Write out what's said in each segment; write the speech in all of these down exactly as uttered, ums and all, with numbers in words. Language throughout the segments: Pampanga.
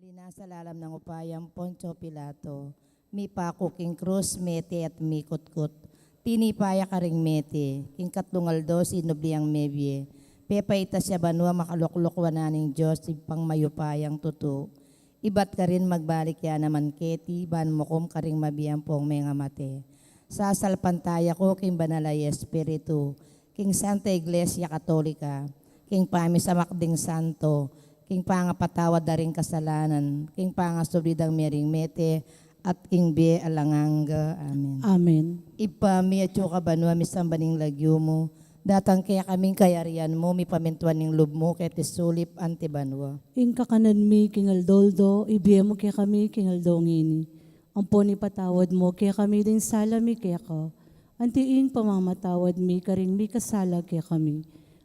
Dinasa lalam nang upayang Poncio Pilato, mipaku king krus, mete at mikutkut. Tinipa ya karing mete, king katlung aldo sinubli yang mebie. Pepaitas ya banua, makalukluk wanan ning Dios, Ibpang mayupayang tutu. Ibat karin magbalik ya naman keti, ban mukum karing mabie ampong mengamate. Sasalpantaya ku king Banal a Espiritu, king Santa Iglesia Katolika, king pamisamak ding santo, king pangapatawad da ring kasalanan, king pangasubli dang mie ring mete, at king bie alang angga. Amen. Amen. Ibpa mi, atsu ka banua, misamban ing lagyu mu, datang kekami ing kayarian mu, mipamintuan ing lub mu, keti sulip anti banua. Ing kakanan mi king aldo-aldo, ibie mu kekami king aldo ngeni. Ampon ipatawad mu kekami ding sala mi keka, anti ing pamamatawad mi karing mikasala kekami.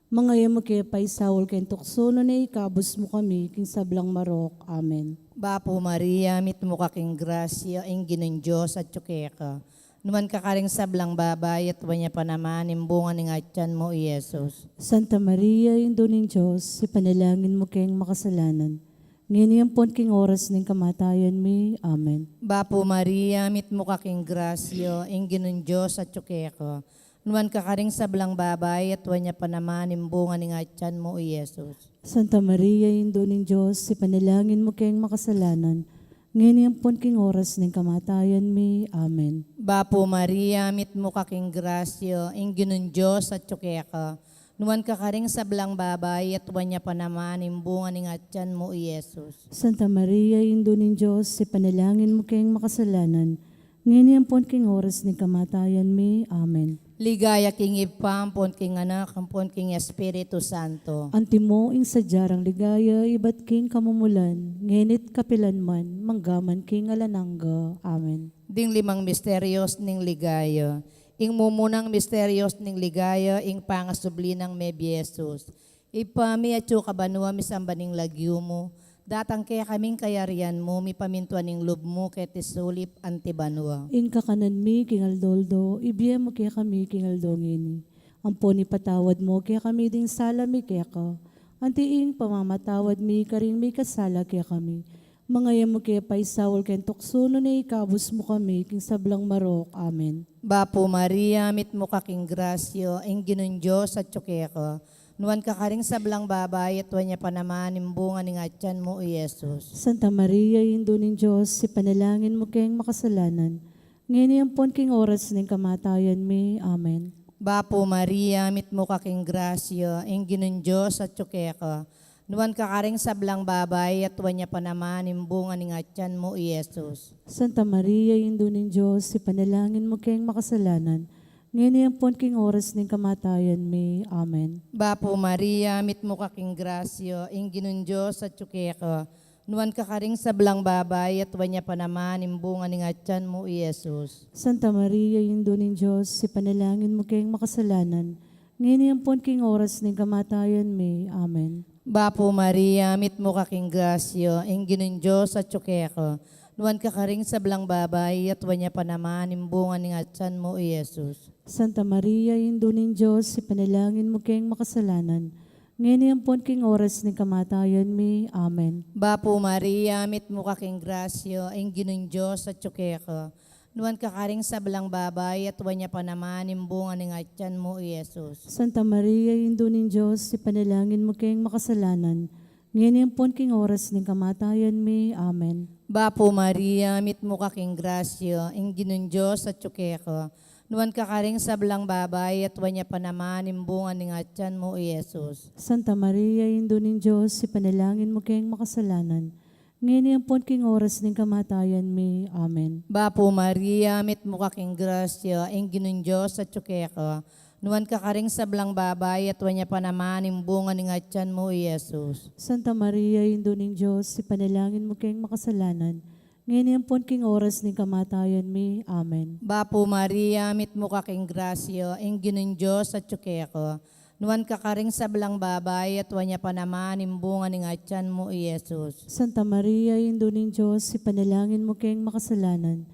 Manga e mu ke paisaul king tuksu, nune ikabus mu kami king sablang marok. Amen. Bapu Maria, mitmu ka king grasya, ing Ginung Dios atyu keka. Nuan ka karing sablang babai, at nuan ya pa naman ing bunga ning atyan mu, i Jesus. Santa Maria, Indu ning Dios, ipanalangin mu keng makasalanan, ngeni ampon king oras ning kamatayan mi. Amen. Bapu Maria, mitmu ka king grasya, ing Ginung Dios atyu keka. Nuan ka karing sablang babai, at nuan ya pa naman ing bunga ning atyan mu, i Jesus. Santa Maria, Indu ning Dios, ipanalangin mu keng makasalanan, ngeni ampon king oras ning kamatayan mi. Amen. Bapu Maria, mitmu ka king grasya, ing Ginung Dios atyu keka. Nuan ka karing sablang babai, at nuan ya pa naman ing bunga ning atyan mu, i Jesus. Santa Maria, Indu ning Dios, ipanalangin mu keng makasalanan, ngeni ampon king oras ning kamatayan mi. Amen. Ligaya king Ibpa, ampon king Anak, ampon king Espiritu Santo. Antimo ing sadya rang ligaya ibat king kamumulan, ngeni't kapilan man, manggaman king alang angga. Amen. Ding limang misterios ning ligaya. Ing mumunang misterios ning ligaya, ing pangasubli nang mebie Jesus. Ibpa mi atsu ka banua, misamban ing lagyu mu, datang kekami ing kayarian mu, mipamintuan ing lub mu keti sulip anti banua. Ing kakanan mi king aldo-aldo, ibie mu kekami king aldo ngeni. Ampon ipatawad mu kekami ding sala mi keka, anti ing pamamatawad mi karing mikasala kekami. Manga e mu ke paisaul keng tuksu, nune ikabus mu kami king sablang marok. Amen. Bapu Maria, mitmu ka king grasya, ing Ginung Dios atyu keka. Nuan ka karing sablang babai, at nuan ya pa naman ing bunga ning atyan mu, i Jesus. Santa Maria, Indu ning Dios, ipanalangin mu keng makasalanan, ngeni ampon king oras ning kamatayan mi. Amen. Bapu Maria, mitmu ka king grasya, ing Ginung Dios atyu keka. Nuan ka karing sablang babai, at nuan ya pa naman ing bunga ning atyan mu, i Jesus. Santa Maria, Indu ning Dios, ipanalangin mu keng makasalanan, ngeni ampon king oras ning kamatayan mi. Amen. Bapu Maria, mitmu ka king grasya, ing Ginung Dios atyu keka. Nuan ka karing sablang babai, at nuan ya pa naman ing bunga ning atyan mu, i Jesus. Santa Maria, Indu ning Dios, ipanalangin mu keng makasalanan, ngeni ampon king oras ning kamatayan mi. Amen. Bapu Maria, mitmu ka king grasya, ing Ginung Dios atyu keka. Nuan ka karing sablang babai, at nuan ya pa naman ing bunga ning atyan mu, i Jesus. Santa Maria, Indu ning Dios, ipanalangin mu keng makasalanan, ngeni ampon king oras ning kamatayan mi. Amen. Bapu Maria, mitmu ka king grasya, ing Ginung Dios atyu keka. Nuan ka karing sablang babai, at nuan ya pa naman ing bunga ning atyan mu, i Jesus. Santa Maria, Indu ning Dios, ipanalangin mu keng makasalanan, ngeni ampon king oras ning kamatayan mi. Amen. Bapu Maria, mitmu ka king grasya, ing Ginung Dios atyu keka. Nuan ka karing sablang babai, at nuan ya pa naman ing bunga ning atyan mu, i Jesus. Santa Maria, Indu ning Dios, ipanalangin mu keng makasalanan, ngeni ampon king oras ning kamatayan mi. Amen. Bapu Maria, mitmu ka king grasya, ing Ginung Dios atyu keka. Nuan ka karing sablang babai, at nuan ya pa naman ing bunga ning atyan mu, i Jesus. Santa Maria, Indu ning Dios, ipanalangin mu keng makasalanan, ngeni ampon king oras ning kamatayan mi. Amen. Bapu Maria, mitmu ka king grasya, ing Ginung Dios atyu keka. Nuan ka karing sablang babai, at nuan ya pa naman ing bunga ning atyan mu, i Jesus. Santa Maria, Indu ning Dios, ipanalangin mu keng makasalanan,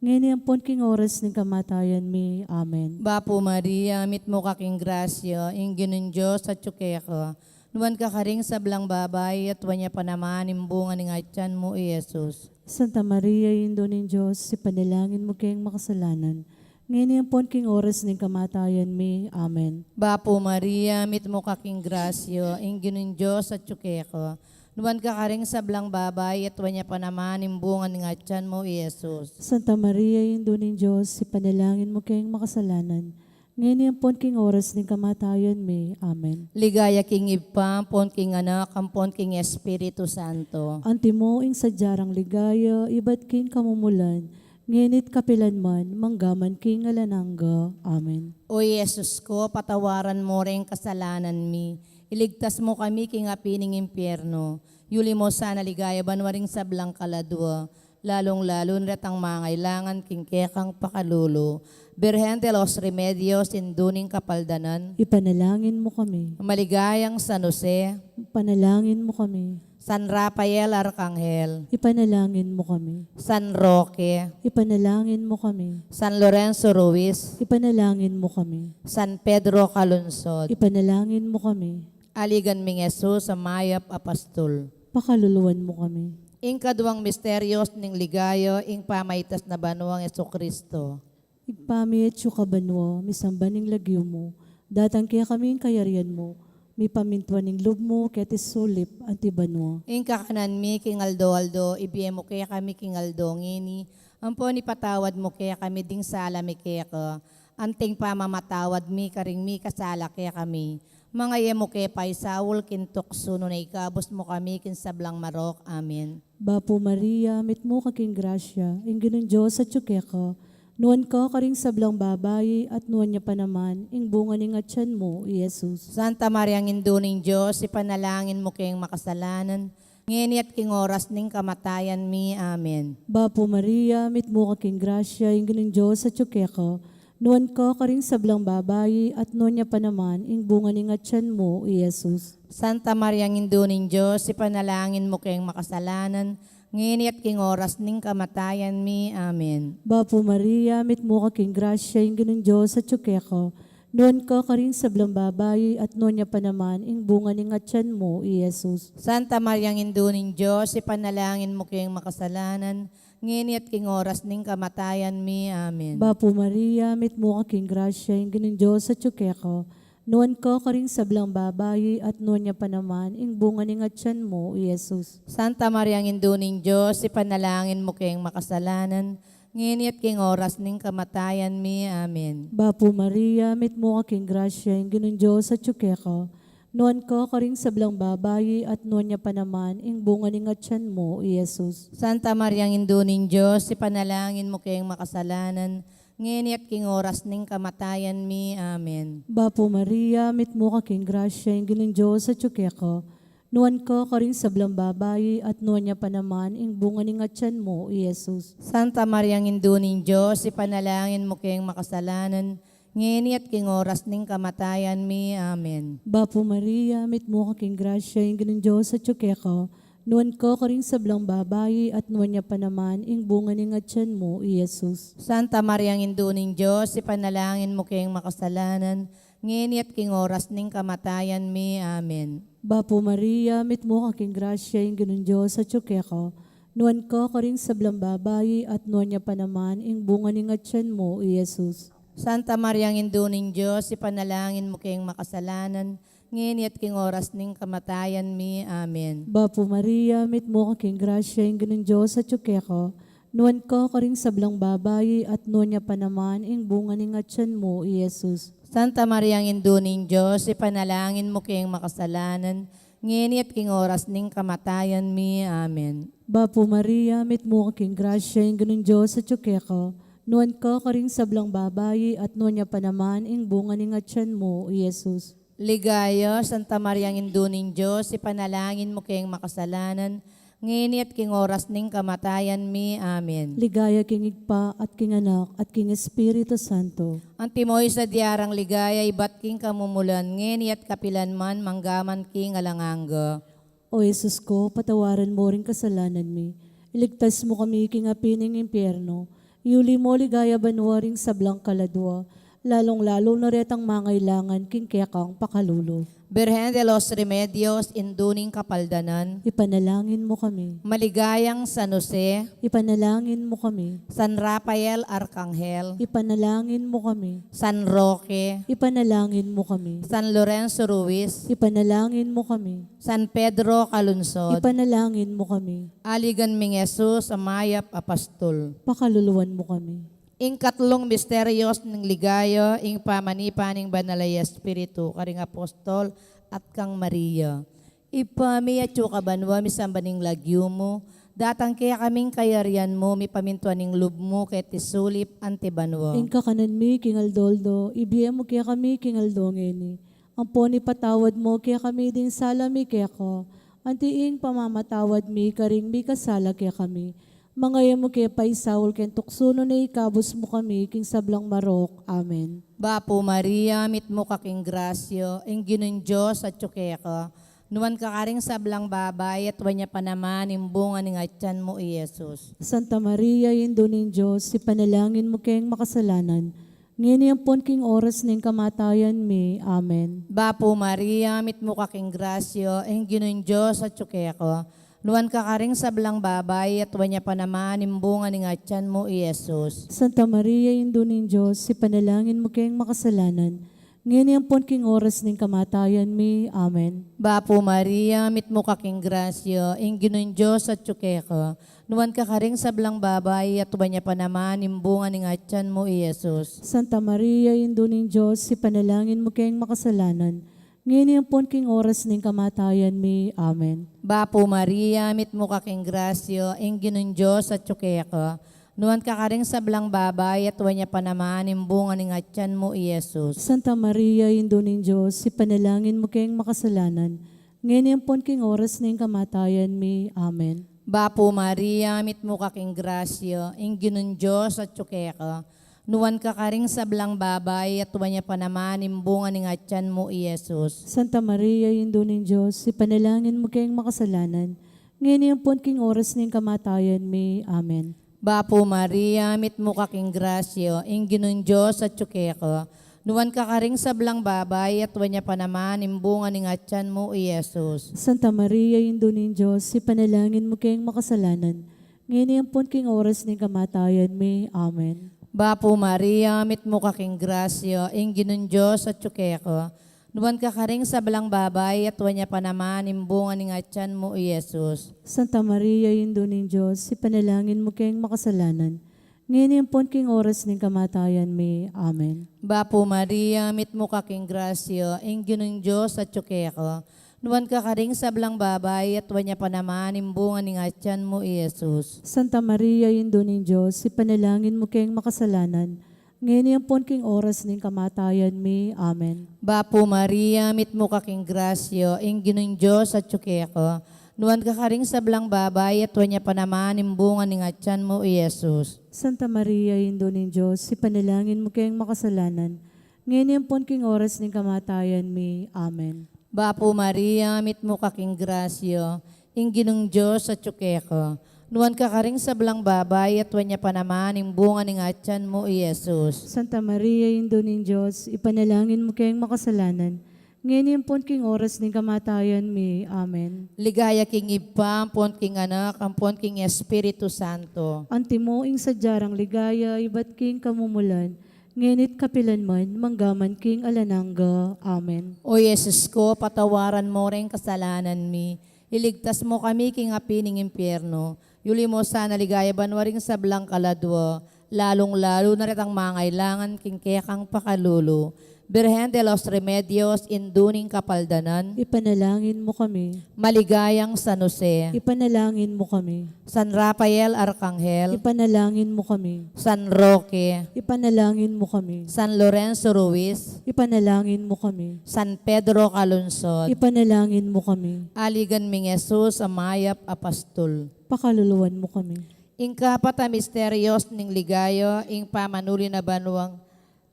ngeni ampon king oras ning kamatayan mi. Amen. Bapu Maria, mitmu ka king grasya, ing Ginung Dios atyu keka. Nuan ka karing sablang babai, at nuan ya pa naman ing bunga ning atyan mu, i Jesus. Santa Maria, Indu ning Dios, ipanalangin mu keng makasalanan, ngeni ampon king oras ning kamatayan mi. Amen. Bapu Maria, mitmu ka king grasya, ing Ginung Dios atyu keka. Nuan ka karing sablang babai, at nuan ya pa naman ing bunga ning atyan mu, i Jesus. Santa Maria, Indu ning Dios, ipanalangin mu keng makasalanan, ngeni ampon king oras ning kamatayan mi. Amen. Ligaya king Ibpa, ampon king Anak, ampon king Espiritu Santo. Antimo ing sadya rang ligaya, ibat king kamumulan, ngeni't kapilan man, manggaman king alang angga. Amen. O Jesus ko, patawaran mu ring kasalanan mi, iligtas mu kami king api ning impyerno, yuli mu sana king ligaya banua ring sablang kaladua, lalung-lalu na retang mangailangan king kekang pakalulu. Birhen de los Remedios, Indu ning Kapaldanan. Ipanalangin mu kami. Maligayang San Jose. Ipanalangin mu kami. San Rafael Arkanghel. Ipanalangin mu kami. San Roque. Ipanalangin mu kami. San Lorenzo Ruiz. Ipanalangin mu kami. San Pedro Calungsod. Ipanalangin mu kami. Aligan ming Jesus a mayap a pastul. Pakaluluan mu kami. Ing kaduang misteryos ning ligaya, ing pamaitas na banua nang Jesucristo. Ibpa mi atsu ka banua, misamban ing lagyu mu, datang kekami ing kayarian mu, mipamintuan ing lub mu keti sulip anti banua. Ing kakanan mi king aldo-aldo, ibie mu kekami king aldo ngeni, ampon ipatawad mu kekami ding sala mi keka, anting pamamatawad mi karing mikasala kekami. Manga e mu ke paisaul king tuksu, nune ikabus mu kami king sablang marok. Amen. Bapu Maria, mitmu ka king grasya, ing Ginung Dios atyu keka, nuan ka karing sablang babai, at nuan ya pa naman ing bunga ning atyan mu, i Jesus. Santa Maria, Indu ning Dios, ipanalangin mu keng makasalanan, ngeni at king oras ning kamatayan mi. Amen. Bapu Maria, mitmu ka king grasya, ing Ginung Dios atyu keka, nuan ka karing sablang babai, at nuan ya pa naman ing bunga ning atyan mu, i Jesus. Santa Maria, Indu ning Dios, ipanalangin mu keng makasalanan, ngeni at king oras ning kamatayan mi. Amen. Bapu Maria, mitmu ka king grasya, ing Ginung Dios atyu keka, nuan ka karing sablang babai, at nuan ya pa naman ing bunga ning atyan mu, i Jesus. Santa Maria, Indu ning Dios, ipanalangin mu keng makasalanan, ngeni at king oras ning kamatayan mi. Amen. Bapu Maria, mitmu ka king grasya, ing Ginung Dios atyu keka, nuan ka karing sablang babai, at nuan ya pa naman ing bunga ning atyan mu, i Jesus. Santa Maria, Indu ning Dios, ipanalangin mu keng makasalanan, ngeni at king oras ning kamatayan mi. Amen. Bapu Maria, mitmu ka king grasya, ing Ginung Dios atyu keka, nuan ka karing sablang babai, at nuan ya pa naman ing bunga ning atyan mu, i Jesus. Santa Maria, Indu ning Dios, ipanalangin mu keng makasalanan, ngeni at king oras ning kamatayan mi. Amen. Bapu Maria, mitmu ka king grasya, ing Ginung Dios atyu keka, nuan ka karing sablang babai, at nuan ya pa naman ing bunga ning atyan mu, i Jesus. Santa Maria, Indu ning Dios, ipanalangin mu keng makasalanan, ngeni at king oras ning kamatayan mi. Amen. Bapu Maria, mitmu ka king grasya, ing Ginung Dios atyu keka, nuan ka karing sablang babai, at nuan ya pa naman ing bunga ning atyan mu, i Jesus. Santa Maria, Indu ning Dios, ipanalangin mu keng makasalanan, ngeni at king oras ning kamatayan mi. Amen. Bapu Maria, mitmu ka king grasya, ing Ginung Dios atyu keka, nuan ka karing sablang babai, at nuan ya pa naman ing bunga ning atyan mu, i Jesus. Santa Maria, Indu ning Dios, ipanalangin mu keng makasalanan, ngeni at king oras ning kamatayan mi. Amen. Bapu Maria, mitmu ka king grasya, ing Ginung Dios atyu keka, nuan ka karing sablang babai, at nuan ya pa naman ing bunga ning atyan mu, i Jesus. Santa Maria, Indu ning Dios, ipanalangin mu keng makasalanan, ngeni at king oras ning kamatayan mi. Amen. Bapu Maria, mitmu ka king grasya, ing Ginung Dios atyu keka, nuan ka karing sablang babai, at nuan ya pa naman ing bunga ning atyan mu, i Jesus. Ligaya, Santa Maria, Indu ning Dios, ipanalangin mu keng makasalanan, ngeni at king oras ning kamatayan mi. Amen. Ligaya king Ibpa, at king Anak, at king Espiritu Santo. Antimo ing sadya rang ligaya, ibat king kamumulan, ngeni at kapilan man, manggaman king alang angga. O Jesus ko, patawaran mu ring kasalanan mi, iligtas mu kami king api ning impyerno, iuli mu king ligaya banua ring sablang kaladua, lalung-lalu na retang mangailangan king kekang pakalulu. Birhen de los Remedios, Indu ning Kapaldanan, ipanalangin mu kami. Maligayang San Jose, ipanalangin mu kami. San Rafael Arkanghel, ipanalangin mu kami. San Roque, ipanalangin mu kami. San Lorenzo Ruiz, ipanalangin mu kami. San Pedro Calungsod, ipanalangin mu kami. Aligan ming Jesus a mayap a pastul, pakaluluan mu kami. Ing katlung misteryos ning ligaya, ing pamanipa ning Banal a Espiritu karing apostol at kang Maria. Ibpa mi, atsu ka banua, misamban ing lagyu mu, datang kekami ing kayarian mu, mipamintuan ing lub mu keti sulip anti banua. Ing kakanan mi king aldo-aldo ibie mu kekami king aldo ngeni. Ampon ipatawad mu kekami ding sala mi keka, anti ing pamamatawad mi karing mikasala kekami. Manga e mu ke paisaul king tuksu, nune ikabus mu kami king sablang marok. Amen. Bapu Maria, mitmu ka king grasya, ing Ginung Dios atyu keka. Nuan ka karing sablang babai, at nuan ya pa naman ing bunga ning atyan mu, i Jesus. Santa Maria, Indu ning Dios, ipanalangin mu keng makasalanan, ngeni ampon king oras ning kamatayan mi. Amen. Bapu Maria, mitmu ka king grasya, ing Ginung Dios atyu keka. Nuan ka karing sablang babai, at nuan ya pa naman ing bunga ning atyan mu, i Jesus. Santa Maria, Indu ning Dios, ipanalangin mu keng makasalanan, ngeni ampon king oras ning kamatayan mi. Amen. Bapu Maria, mitmu ka king grasya, ing Ginung Dios atyu keka. Nuan ka karing sablang babai, at nuan ya pa naman ing bunga ning atyan mu, i Jesus. Santa Maria, Indu ning Dios, ipanalangin mu keng makasalanan, ngeni ampon king oras ning kamatayan mi. Amen. Bapu Maria, mitmu ka king grasya, ing Ginung Dios atyu keka. Nuan ka karing sablang babai, at nuan ya pa naman ing bunga ning atyan mu, i Jesus. Santa Maria, Indu ning Dios, ipanalangin mu keng makasalanan, ngeni ampon king oras ning kamatayan mi. Amen. Bapu Maria, mitmu ka king grasya, ing Ginung Dios atyu keka. Nuan ka karing sablang babai, at nuan ya pa naman ing bunga ning atyan mu, i Jesus. Santa Maria, Indu ning Dios, ipanalangin mu keng makasalanan, ngeni ampon king oras ning kamatayan mi. Amen. Bapu Maria, mitmu ka king grasya, ing Ginung Dios atyu keka. Nuan ka karing sablang babai, at nuan ya pa naman ing bunga ning atyan mu, i Jesus. Santa Maria, Indu ning Dios, ipanalangin mu keng makasalanan, ngeni ampon king oras ning kamatayan mi. Amen. Bapu Maria, mitmu ka king grasya, ing Ginung Dios atyu keka. Nuan ka karing sablang babai, at nuan ya pa naman ing bunga ning atyan mu, i Jesus. Santa Maria, Indu ning Dios, ipanalangin mu keng makasalanan, ngeni ampon king oras ning kamatayan mi. Amen. Bapu Maria, mitmu ka king grasya, ing Ginung Dios atyu keka. Nuan ka karing sablang babai, at nuan ya pa naman ing bunga ning atyan mu, i Jesus. Santa Maria, Indu ning Dios, ipanalangin mu keng makasalanan, ngeni ampon king oras ning kamatayan mi. Amen. Bapu Maria, mitmu ka king grasya, ing Ginung Dios atyu keka. Nuan ka karing sablang babai, at nuan ya pa naman ing bunga ning atyan mu, i Jesus. Santa Maria, Indu ning Dios, ipanalangin mu keng makasalanan, ngeni ampon king oras ning kamatayan mi. Amen. Bapu Maria, mitmu ka king grasya, ing Ginung Dios atyu keka. Nuan ka karing sablang babai, at nuan ya pa naman ing bunga ning atyan mu, i Jesus. Santa Maria, Indu ning Dios, ipanalangin mu keng makasalanan, ngeni ampon king oras ning kamatayan mi. Amen. Ligaya king Ibpa, ampon king Anak, ampon king Espiritu Santo. Antimo ing sadya rang ligaya ibat king kamumulan, ngeni't kapilan man, manggaman king alang angga. Amen. O Jesus ko, patawaran mo ring kasalanan mi, iligtas mo kami king api ning impyerno, yuli mo sana ligaya banua ring sablang kaladua, lalung-lalu na retang mangailangan king kekang pakalulu. Birhen de los Remedios, Indu ning Kapaldanan, ipanalangin mo kami. Maligayang San Jose, ipanalangin mo kami. San Rafael Arkanghel, ipanalangin mo kami. San Roque, ipanalangin mo kami. San Lorenzo Ruiz, ipanalangin mo kami. San Pedro Calungsod, ipanalangin mo kami. Aligan ming Jesus a mayap a pastul, pakaluluan mo kami. Ing kapat a misteryos ning ligaya, ing pamanuli na banua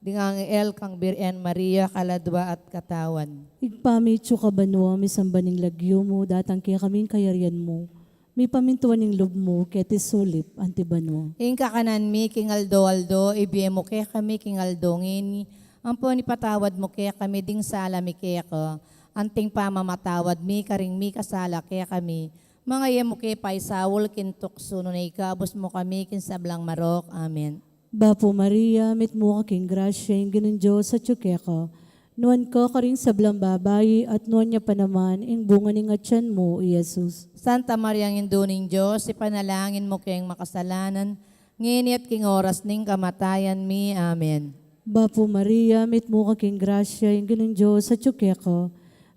ding anghel kang Birhen Maria kaladua at katawan. Ibpa mi atsu ka banua, misamban ing lagyu mu, datang kekami ing kayarian mu, mipamintuan ing lub mu keti sulip anti banua. Ing kakanan mi king aldo-aldo ibie mu kekami king aldo ngeni, Ampon ipatawad mu kekami ding sala mi keka, anting pamamatawad mi karing mikasala kekami. Manga e mu ke paisaul king tuksu, nune ikabus mu kami king sablang marok. Amen. Bapu Maria, mitmu ka king grasya, ing Ginung Dios atyu keka. Nuan ka karing sablang babai, at nuan ya pa naman ing bunga ning atyan mu, i Jesus. Santa Maria, Indu ning Dios, ipanalangin mu keng makasalanan, ngeni at king oras ning kamatayan mi. Amen. Bapu Maria, mitmu ka king grasya, ing Ginung Dios atyu keka.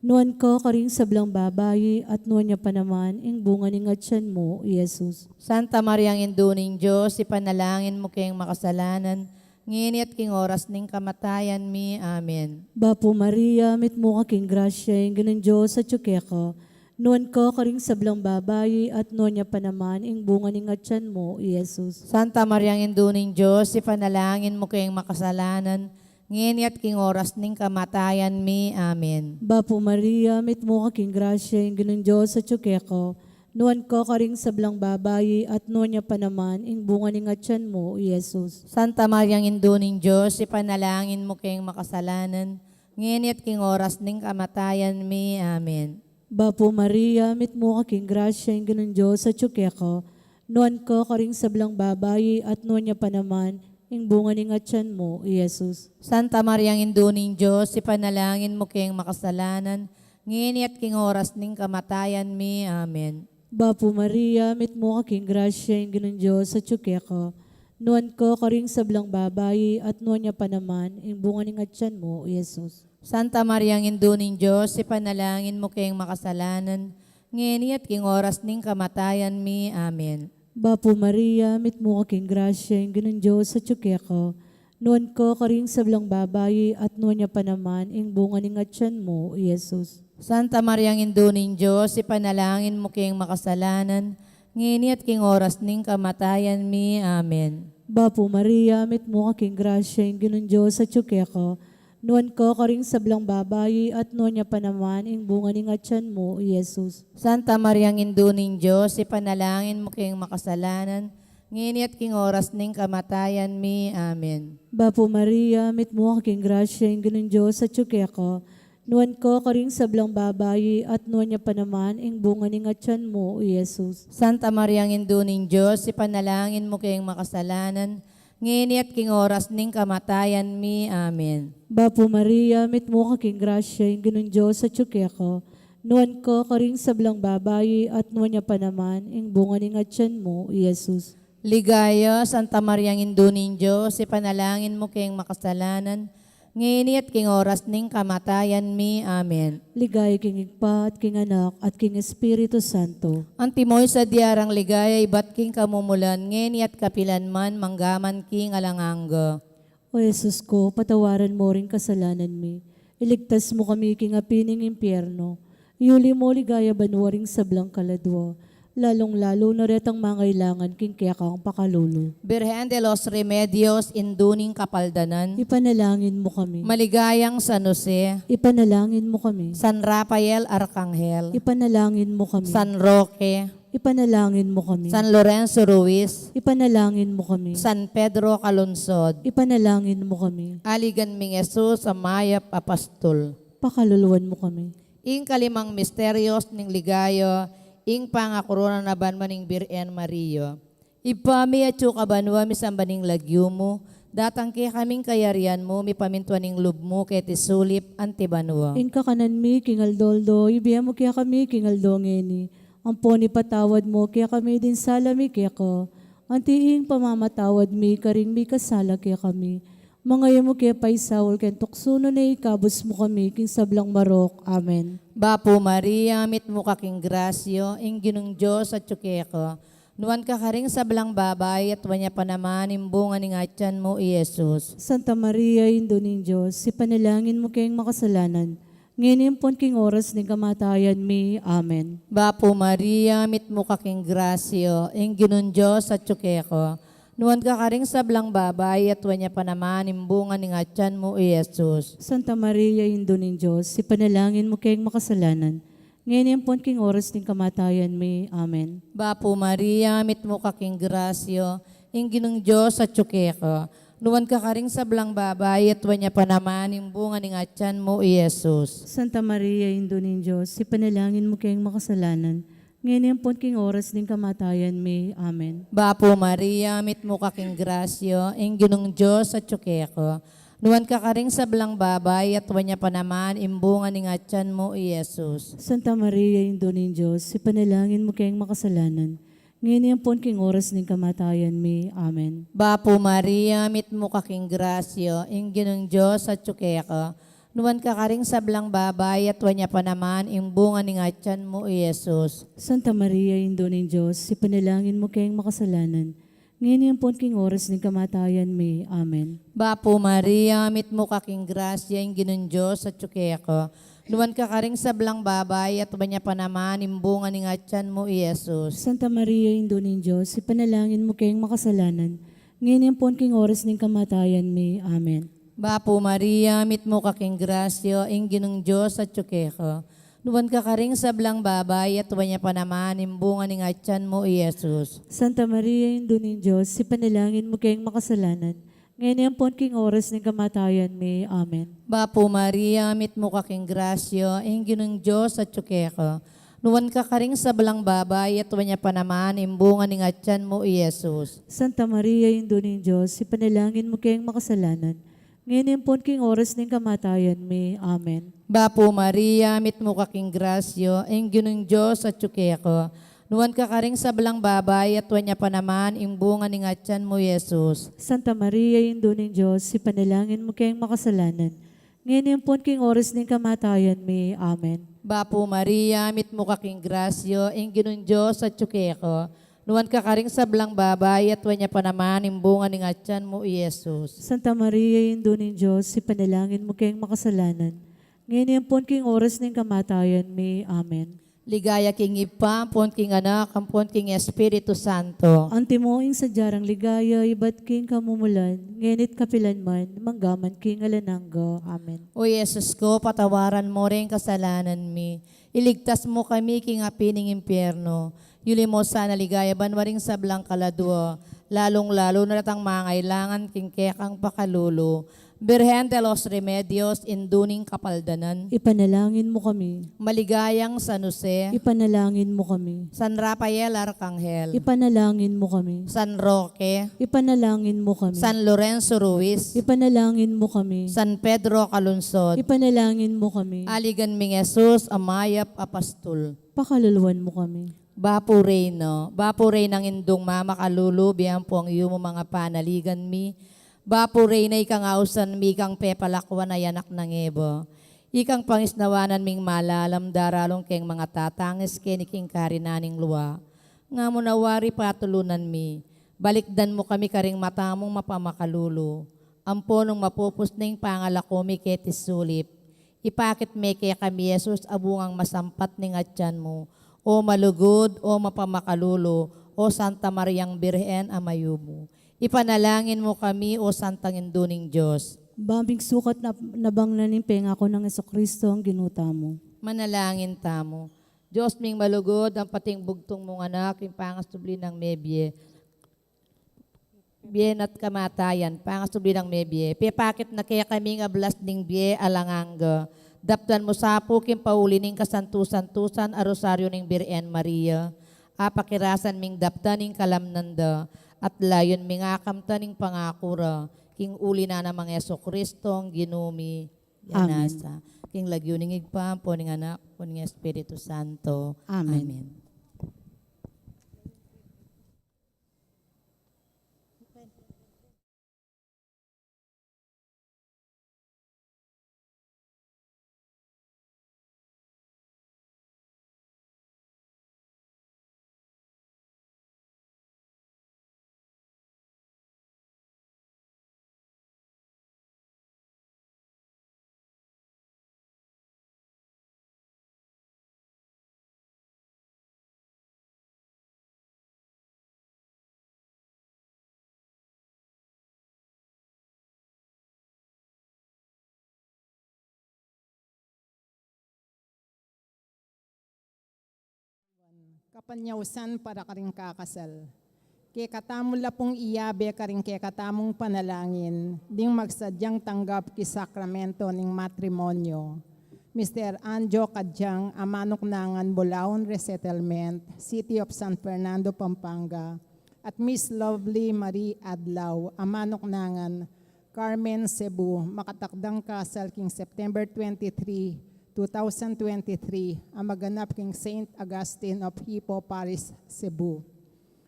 Nuan ka karing sablang babai, at nuan ya pa naman ing bunga ning atyan mu, i Jesus. Santa Maria, Indu ning Dios, ipanalangin mu keng makasalanan, ngeni at king oras ning kamatayan mi. Amen. Bapu Maria, mitmu ka king grasya, ing Ginung Dios atyu keka. Nuan ka karing sablang babai, at nuan ya pa naman ing bunga ning atyan mu, i Jesus. Santa Maria, Indu ning Dios, ipanalangin mu keng makasalanan, ngeni at king oras ning kamatayan mi. Amen. Bapu Maria, mitmu ka king grasya, ing Ginung Dios atyu keka. Nuan ka karing sablang babai, at nuan ya pa naman ing bunga ning atyan mu, i Jesus. Santa Maria, Indu ning Dios, ipanalangin mu keng makasalanan, ngeni at king oras ning kamatayan mi. Amen. Bapu Maria, mitmu ka king grasya, ing Ginung Dios atyu keka. Nuan ka karing sablang babai, at nuan ya pa naman ing bunga ning atyan mu, i Jesus. Santa Maria, Indu ning Dios, ipanalangin mu keng makasalanan, ngeni at king oras ning kamatayan mi. Amen. Bapu Maria, mitmu ka king grasya, ing Ginung Dios atyu keka. Nuan ka karing sablang babai, at nuan ya pa naman ing bunga ning atyan mu, i Jesus. Santa Maria, Indu ning Dios, ipanalangin mu keng makasalanan, ngeni at king oras ning kamatayan mi. Amen. Bapu Maria, mitmu ka king grasya, ing Ginung Dios atyu keka. Nuan ka karing sablang babai, at nuan ya pa naman ing bunga ning atyan mu, i Jesus. Santa Maria, Indu ning Dios, ipanalangin mu keng makasalanan, ngeni at king oras ning kamatayan mi. Amen. Bapu Maria, mitmu ka king grasya, ing Ginung Dios atyu keka. Nuan ka karing sablang babai, at nuan ya pa naman ing bunga ning atyan mu, i Jesus. Santa Maria, Indu ning Dios, ipanalangin mu keng makasalanan, ngeni at king oras ning kamatayan mi. Amen. Bapu Maria, mitmu ka king grasya, ing Ginung Dios atyu keka. Nuan ka karing sablang babai, at nuan ya pa naman ing bunga ning atyan mu, i Jesus. Santa Maria, Indu ning Dios, ipanalangin mu keng makasalanan, ngeni at king oras ning kamatayan mi. Amen. Bapu Maria, mitmu ka king grasya, ing Ginung Dios atyu keka. Nuan ka karing sablang babai, at nuan ya pa naman ing bunga ning atyan mu, i Jesus. Ligaya, Santa Maria, Indu ning Dios, ipanalangin mu keng makasalanan, ngeni at king oras ning kamatayan mi. Amen. Ligaya king Ibpa, at king Anak, at king Espiritu Santo. Antimo ing sadya rang ligaya ibat king kamumulan, ngeni at kapilan man, manggaman king alang angga. O Jesus ko, patawaran mu ring kasalanan mi. Iligtas mu kami king api ning impyerno. Iuli mu king ligaya banua ring sablang kaladua, lalung-lalu na retang mangailangan king kekang pakalulu. Birhen de los Remedios, Indu ning Kapaldanan. Ipanalangin mu kami. Maligayang San Jose. Ipanalangin mu kami. San Rafael Arkanghel. Ipanalangin mu kami. San Roque. Ipanalangin mu kami. San Lorenzo Ruiz. Ipanalangin mu kami. San Pedro Calungsod. Ipanalangin mu kami. Aligan ming Jesus a mayap a pastul. Pakaluluan mu kami. Ing kalimang misteryos ning ligaya, ing pangakorona na banua ning Birhen Maria. Ibpa mi atsu ka banua, misamban ing lagyu mu, datang kekami ing kayarian mu, mipamintuan ing lub mu keti sulip anti banua. Ing kakanan mi king aldo-aldo ibie mu kekami king aldo ngeni. Ampon ipatawad mu kekami ding sala mi keka, anti ing pamamatawad mi karing mikasala kekami. Manga e mu ke paisaul king tuksu, nune ikabus mu kami king sablang marok. Amen. Bapu Maria, mitmu ka king grasya, ing Ginung Dios atsu keka. Nuan ka karing sablang babai, at nuan ya pa naman ing bunga ning atyan mu, i Jesus. Santa Maria, Indu ning Dios, ipanalangin mu keng makasalanan, ngeni ampon king oras ning kamatayan mi. Amen. Bapu Maria, mitmu ka king grasya, ing Ginung Dios atsu keka. Nuan ka karing sablang babai, at nuan ya pa naman ing bunga ning atyan mu, i Jesus. Santa Maria, Indu ning Dios, ipanalangin mu keng makasalanan, ngeni ampon king oras ning kamatayan mi. Amen. Bapu Maria, mitmu ka king grasya, ing Ginung Dios atsu keka. Nuan ka karing sablang babai, at nuan ya pa naman ing bunga ning atyan mu, i Jesus. Santa Maria, Indu ning Dios, ipanalangin mu keng makasalanan, ngeni ampon king oras ning kamatayan mi. Amen. Bapu Maria, mitmu ka king grasya, ing Ginung Dios atyu keka. Nuan ka karing sablang babai, at nuan ya pa naman ing bunga ning atyan mu, i Jesus. Santa Maria, Indu ning Dios, ipanalangin mu keng makasalanan, ngeni ampon king oras ning kamatayan mi. Amen. Bapu Maria, mitmu ka king grasya, ing Ginung Dios atyu keka. Nuan ka karing sablang babai, at nuan ya pa naman ing bunga ning atyan mu, i Jesus. Santa Maria, Indu ning Dios, ipanalangin mu keng makasalanan, ngeni ampon king oras ning kamatayan mi. Amen. Bapu Maria, mitmu ka king grasya, ing Ginung Dios atyu keka. Nuan ka karing sablang babai, at nuan ya pa naman ing bunga ning atyan mu, i Jesus. Santa Maria, Indu ning Dios, ipanalangin mu keng makasalanan, ngeni ampon king oras ning kamatayan mi. Amen. Bapu Maria, mitmu ka king grasya, ing Ginung Dios atyu keka. Nuan ka karing sablang babai, at nuan ya pa naman ing bunga ning atyan mu, i Jesus. Santa Maria, Indu ning Dios, ipanalangin mu keng makasalanan, ngeni ampon king oras ning kamatayan mi. Amen. Bapu Maria, mitmu ka king grasya, ing Ginung Dios atyu keka. Nuan ka karing sablang babai, at nuan ya pa naman ing bunga ning atyan mu, i Jesus. Santa Maria, Indu ning Dios, ipanalangin mu keng makasalanan, ngeni ampon king oras ning kamatayan mi. Amen. Bapu Maria, mitmu ka king grasya, ing Ginung Dios atyu keka. Nuan ka karing sablang babai, at nuan ya pa naman ing bunga ning atyan mu, i Jesus. Santa Maria, Indu ning Dios, ipanalangin mu keng makasalanan, ngeni ampon king oras ning kamatayan mi. Amen. Bapu Maria, mitmu ka king grasya, ing Ginung Dios atyu keka. Nuan ka karing sablang babai, at nuan ya pa naman ing bunga ning atyan mu, i Jesus. Santa Maria, Indu ning Dios, ipanalangin mu keng makasalanan, ngeni ampon king oras ning kamatayan mi. Amen. Ligaya king Ibpa, ampon king Anak, ampon king Espiritu Santo. Antimo ing sadya rang ligaya ibat king kamumulan, ngeni't kapilan man, manggaman king alang angga. Amen. O Jesus ko, patawaran mu ring kasalanan mi, iligtas mu kami king api ning impyerno, yuli mu sana king ligaya banua ring sablang kaladua, lalung-lalu na retang mangailangan king kekang pakalulu. Birhen de los Remedios, Indu ning Kapaldanan, ipanalangin mu kami. Maligayang San Jose, ipanalangin mu kami. San Rafael Arcangel, ipanalangin mu kami. San Roque, ipanalangin mu kami. San Lorenzo Ruiz, ipanalangin mu kami. San Pedro Calungsod, ipanalangin mu kami. Aligan ming Jesus a mayap a pastul, pakaluluan mu kami. Bapu Reyna, Bapu Reynang Indung mamakalulu, bie ampo ing yumu manga panaligan mi. Bapu Reyna, ikang ausan mi, ikang pepalakuan a anak nang Eva, ikang pangisnawanan ming malalam daralung keng manga tatangis keni king karinan ning lua. Nga mu na wari patulunan mi, balikdan mu kami karing mata mung mapamakalulu, ampo nung mapupus na ing pangalaku mi keti sulip, ipakit me kekami i Jesus a bungang masampat ning atyan mu, o malugud, o mapamakalulu, o Santa Mariang Birhen a mayumu. Ipanalangin mu kami, o Santang Indu ning Dios. Ba ming sukat na, nabang na ning pengaku nang Jesucristo a Ginu tamu. Manalangin tamu. Dios ming malugud, ang pating bugtung mung Anak, ing pangasubli nang mebie, bie na't kamatayan, pangasubli nang mebie, pepakit na kekami ing ablas ning bie alang angga. Daptan mu sa pu king pauli ning kasantu-santusan a Rosario ning Birhen Maria, apakirasan ming daptan ing kalamnan da, at layun ming akamtan ing pangaku ra, king uli na nang Jesucristo a Ginu mi. Amen. King lagyu ning Ibpa, ampo ning Anak, ampo ning Espiritu Santo. Amen. Amen. Kapanyausan para karing kakasal. Kekatamu la pung iyabe karing kekatamung panalangin ding magsadyang tanggap king sakramento ning matrimonyo: Mister Anjo Kadiang, a manuknangan Bulaon Resettlement, City of San Fernando, Pampanga, at Miss Lovely Marie Adlaw, a manuknangan Carmen, Cebu, makatakdang kasal king September twenty-three, two thousand twenty-three, a maganap king Saint Augustine of Hippo Parish, Cebu.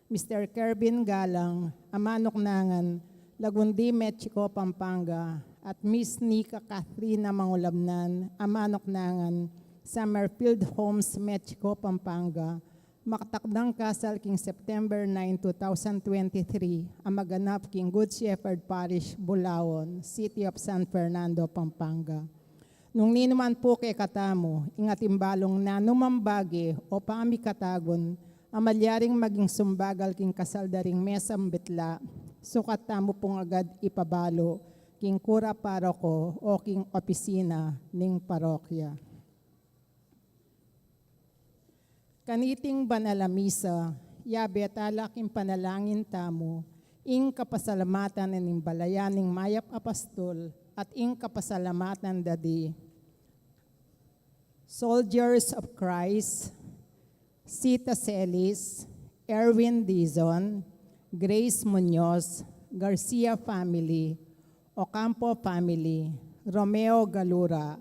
Mister Kervin Galang, a manuknangan Lagundi, Mexico, Pampanga, at Miss Nika Kathrina Mangulabnan, a manuknangan Summerfield Homes, Mexico, Pampanga, makatakdang kasal king September nine, two thousand twenty-three, a maganap king Good Shepherd Parish, Bulaon, City of San Fernando, Pampanga. Nung ninuman pu kekatamu ing atin balung nanumang bage o pamikatagun a malyaring maging sumbagal king kasal da ring mesang bitla, sukat tamu pung agad ipabalu king kura paroko o king opisina ning parokya. Kaniting banal a misa, yabe tala king panalangin tamu ing kapasalamatan ning balayan ning mayap a pastul at ing kapasalamatan da di Soldiers of Christ, Sita Celis, Erwin Dizon, Grace Muñoz, Garcia family, Ocampo family, Romeo Galura,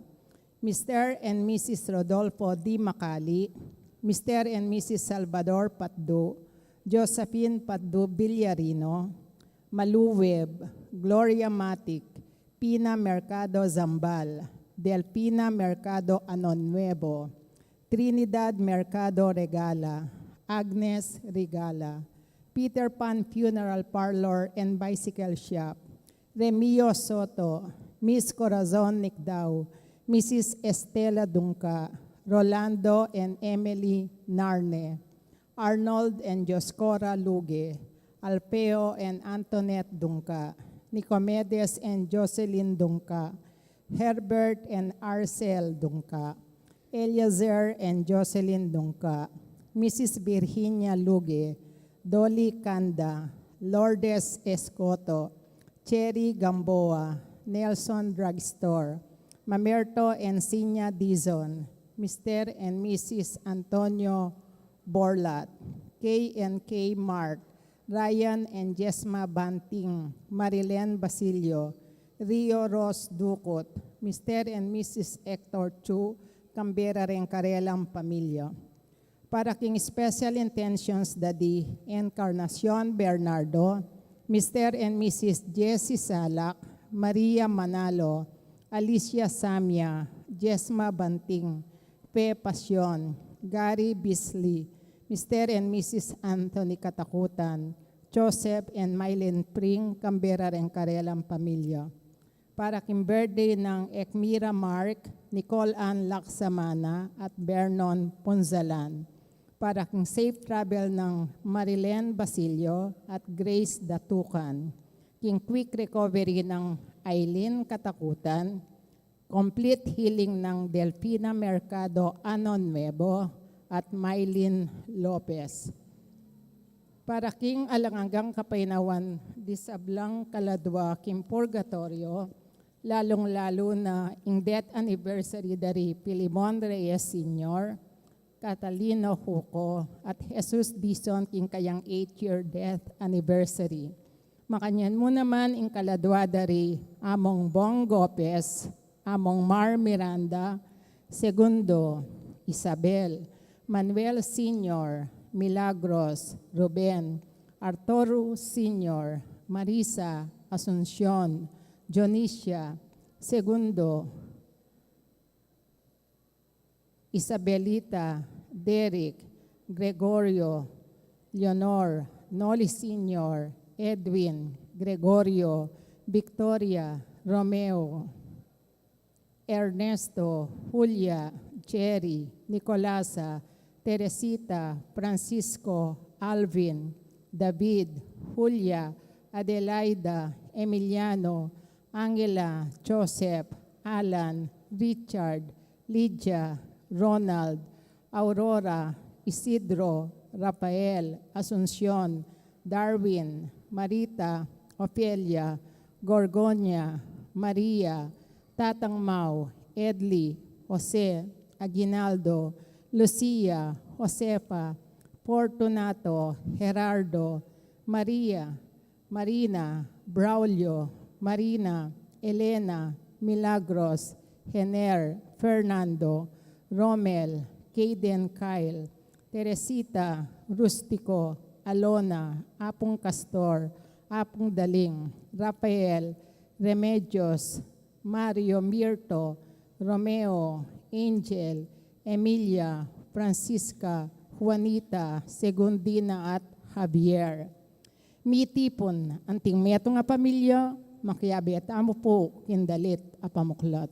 Mister and Missus Rodolfo D. Macali, Mister and Missus Salvador Patdu, Josephine Patdu Villarino, Malu Webb, Gloria Matic, Pina Mercado Zambal, Delfina Mercado Anon Nuevo, Trinidad Mercado Regala, Agnes Regala, Peter Pan Funeral Parlor and Bicycle Shop, Remio Soto, Miss Corazon Nicdao, Missus Estela Dungca, Rolando and Emily Narne, Arnold and Dioscora Luge, Alfeo and Antoinette Dungca, Nicomedes and Jocelyn Dungca, Herbert and Arcel Dungca, Eliezer and Jocelyn Dungca, Missus Virginia Luge, Dolly Canda, Lourdes Escoto, Cherry Gamboa, Nelson Drugstore, Mamerto and Sinya Dizon, Mister and Missus Antonio Borlat, K and K Mart, Ryan and Jesma Banting, Marilen Basilio, Rio Ros Ducut, Mister and Missus Hector Chu, Canberra reng karelang pamilya. Para king special intentions da di Encarnacion Bernardo, Mister and Missus Jessie Salak, Maria Manalo, Alicia Samia, Jesma Banting, Fe Pasion, Gary Bisley, Mister and Missus Anthony Katakutan, Joseph and Mylene Pring, Canberra reng karelang pamilya. Para king birthday nang Ekmira Mark, Nicole Ann Laksamana at Vernon Punzalan. Para king safe travel nang Marilen Basilio at Grace Datucan. King quick recovery nang Aileen Katakutan, complete healing nang Delfina Mercado Anon Nuevo at Mylene Lopez. Para king alang anggang kapaynawan di sablang kaladua king purgatorio, lalung-lalu na ing death anniversary da ri Filemon Reyes Senior, Catalino Huco, at Jesus Dizon king kayang eighth year death anniversary. Makanyan mu naman ing kaladua da ri Among Bong Gopez, Among Mar Miranda, Segundo, Isabel, Manuel Senior, Milagros, Ruben, Arturo Senior, Marisa, Asuncion, Dionisia, Segundo, Isabelita, Derek, Gregorio, Leonor, Noli Senior, Edwin, Gregorio, Victoria, Romeo, Ernesto, Julia, Jerry, Nicolasa, Teresita, Francisco, Alvin, David, Julia, Adelaida, Emiliano, Angela, Joseph, Alan, Richard, Lydia, Ronald, Aurora, Isidro, Rafael, Asuncion, Darwin, Marita, Ofelia, Gorgonia, Maria, Tatang Mau, Edli, Jose, Aguinaldo, Lucia, Josefa, Fortunato, Gerardo, Maria, Marina, Braulio, Marina, Elena, Milagros, Hener, Fernando, Romel, Kayden, Kyle, Teresita, Rustico, Alona, Apung Castor, Apung Daling, Rafael, Remedios, Mario, Mirto, Romeo, Angel, Emilia, Francisca, Juanita, Segundina, at Javier. Mitipun anting metung a pamilya, makiabe tamu pu king dalit a pamuklat.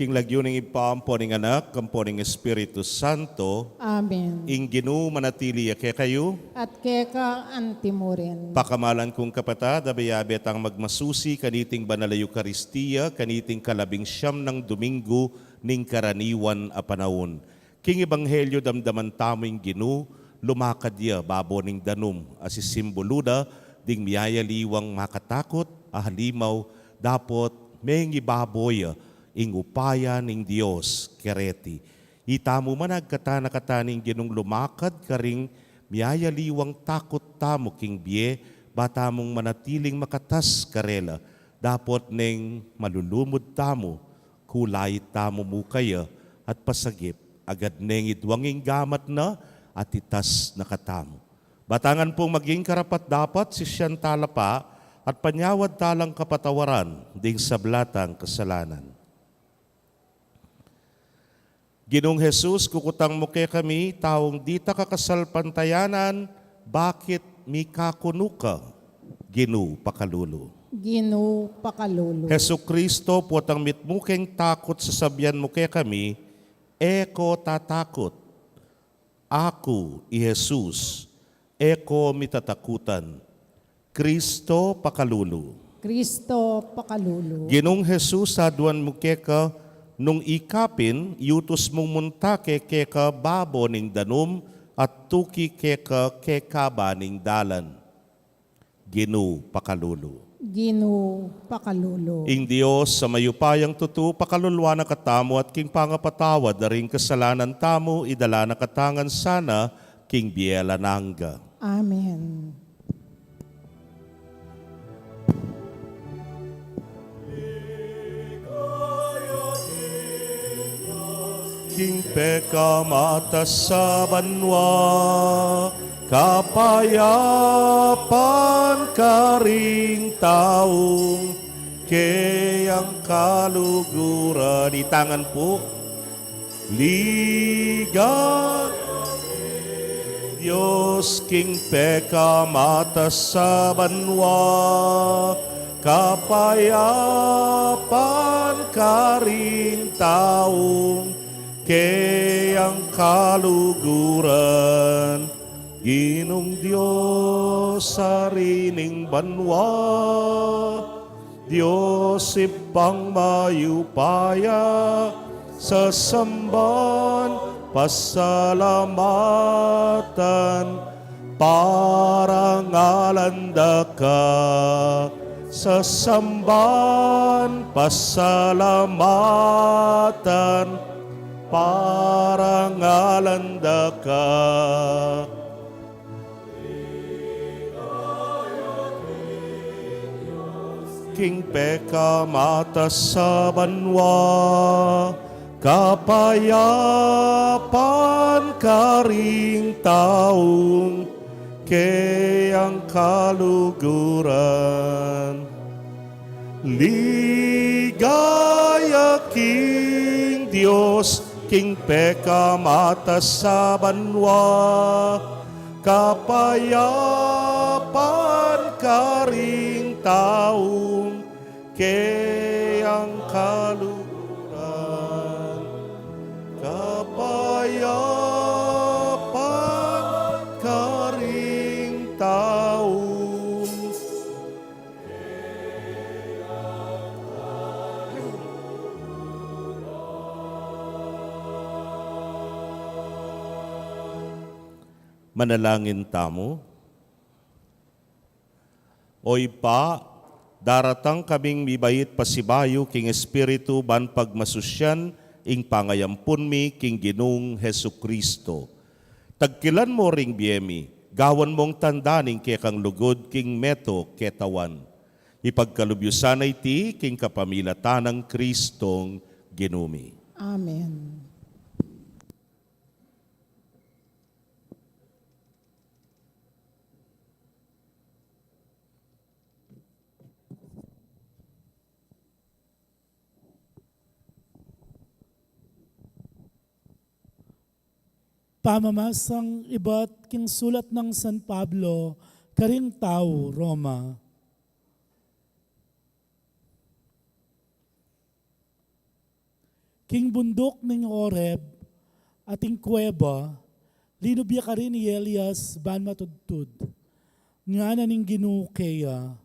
King lagyu ning Ibpa, ampo ning Anak, ampo ning Espiritu Santo. Amen. Ing Ginu manatili ya kekayu. At keka antimurin. Pakamalan kung kapatad, abe-abe tang magmasusi kaniting banal a Eukaristia, kaniting kalabing siyam nang Domingo ning karaniwan a panaun. King Ebanghelyo, damdaman tamu ing Ginu, lumakad ya babo ning danum, a sisimbulu da ding miyayaliwang makatakut a halimaw, dapot mengibabo ya ing upaya ning Dios kereti. Itamu man, agkatan na katamu ning Ginung lumakad karing miyayaliwang takut tamu king bie, ba tamung manatiling makatas karela, dapot neng malulumud tamu, kulait tamu mu kaya at pasagip, agad neng idwang ing gamat na at itas na katamu. Ba tangan pung maging karapat-dapat, sisian tala pa at panyawad talang kapatawaran ding sabla tang kasalanan. Ginung Jesus, kukutang mu kekami, taung dita kakasalpantayanan, bakit mikakunu ka? Ginu, pakalulu. Ginu, pakalulu. Jesucristo, potang mitmu keng takut, sasabian mu kekami, e ko tatakut. Aku i Jesus, e ko mitatakutan. Cristo, pakalulu. Cristo, pakalulu. Ginung Jesus, aduan mu keka, nung ikapin, iutus mung munta ke keka babo ning danum, at tuki keka kekaba ning dalan. Ginu, pakalulu. Ginu, pakalulu. Ing Dios a mayupayang tutu, pakaluluan na katamu at king pangapatawad da ring kasalanan tamu, idala na katamu ngan sana king bie alang angga. Amen. King pekamatas a banua, kapayapan karing taung keyang kaluguran. Itangan pu. Ligaya Dios king pekamatas a banua, kapayapan karing taung keyang kaluguran. Ginung Dios, Ari ning banua, Dios Ibpang mayupaya, sasamban, pasalamatan, parangalan da ka. Sasamban, pasalamatan, parangalan da ka. King pekamatas a banua, kapayapan karing taung keyang kaluguran. Ligaya king Dios king pekamatas a banua, kapayapan karing taung keyang kaluguran. Kapayapan karing taung Manalangin tamu. O Ibpa, daratang kaming mibait pasibayu king Espiritu ban pagmasusian ing pangayampun mi king Ginung Jesucristo. Tagkilan mu ring bie mi, gawan mung tanda ning kekang lugud king meto ketawan. Ipagkalub yu sana iti king kapamilatan nang Kristong Ginu mi. Amen. Pamamasang ibat king sulat nang San Pablo karing tau Roma. King bunduk ning Horeb at ing kuweba, linub ya karin i Elias ban matudtud. Ngana ning Ginu keya,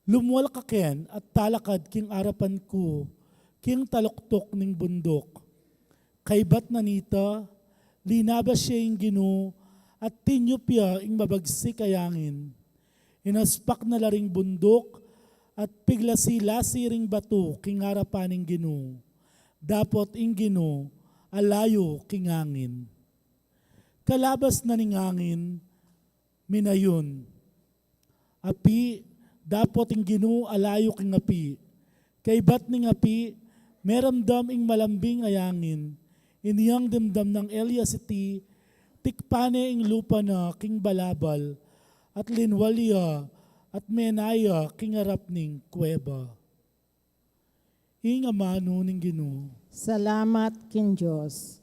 "Lumwal ka ken at talakad king arapan ku king taluktuk ning bunduk." Kaybat na nita, linabas ya ing Ginu at tinyup ya ing mabagsik a angin. Inaspak na la ring bunduk at piglasi-lasi ring batu king arapan ning Ginu. Dapot ing Ginu alayu king angin. Kalabas na ning angin, minayun. Api, dapot ing Ginu alayu king api. Kaybat ning api, meramdam ing malambing a angin. Inyang dimdam nang Elias iti, tikpan ne ing lupa na king balabal, at linwal ya, at mena ya king arap ning kuweba. Ing amanu ning Ginu. Salamat king Dios.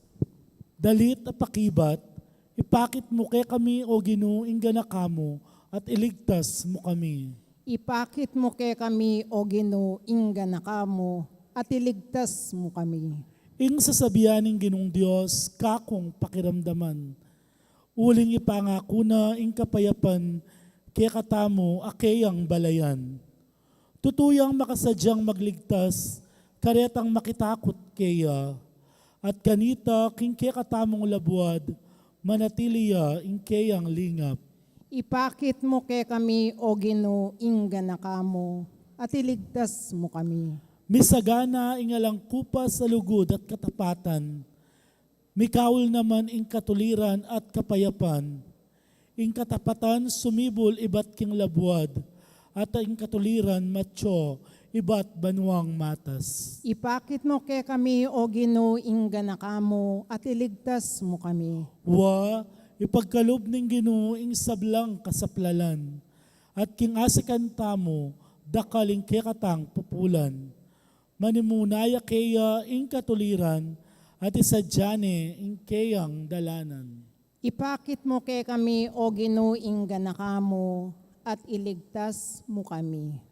Dalit a pakibat, ipakit mu kekami, O Ginu, ing ganaka mu, at iligtas mu kami. Ipakit mu kekami, O Ginu, ing ganaka mu, at iligtas mu kami. Ing sasabian ning Ginung Dios, kakung pakiramdaman. Uling ipangaku na ing kapayapan kekatamu a keyang balayan. Tutu yang makasadyang magligtas, karetang makitakut keya. At kanita king kekatamung labuad, manatili ya ing keyang lingap. Ipakit mu kekami, O Ginu, ing ganaka mu, at iligtas mu kami. Misagana ing alang kupas a lugud at katapatan. Mikaul naman ing katuliran at kapayapan. Ing katapatan sumibul ibat king labuad, at ing katuliran matyo ibat banuang matas. Ipakit mu kekami, O Ginu, ing ganaka mu, at iligtas mu kami. Wa, ipagkalub ning Ginu ing sablang kasaplalan, at king asikan tamu, dakal ing kekatang pupulan. Manimuna ya keya ing katuliran, at isadya ne ing keyang dalanan. Ipakit mu kekami, O Ginu, ing ganaka mu, at iligtas mu kami.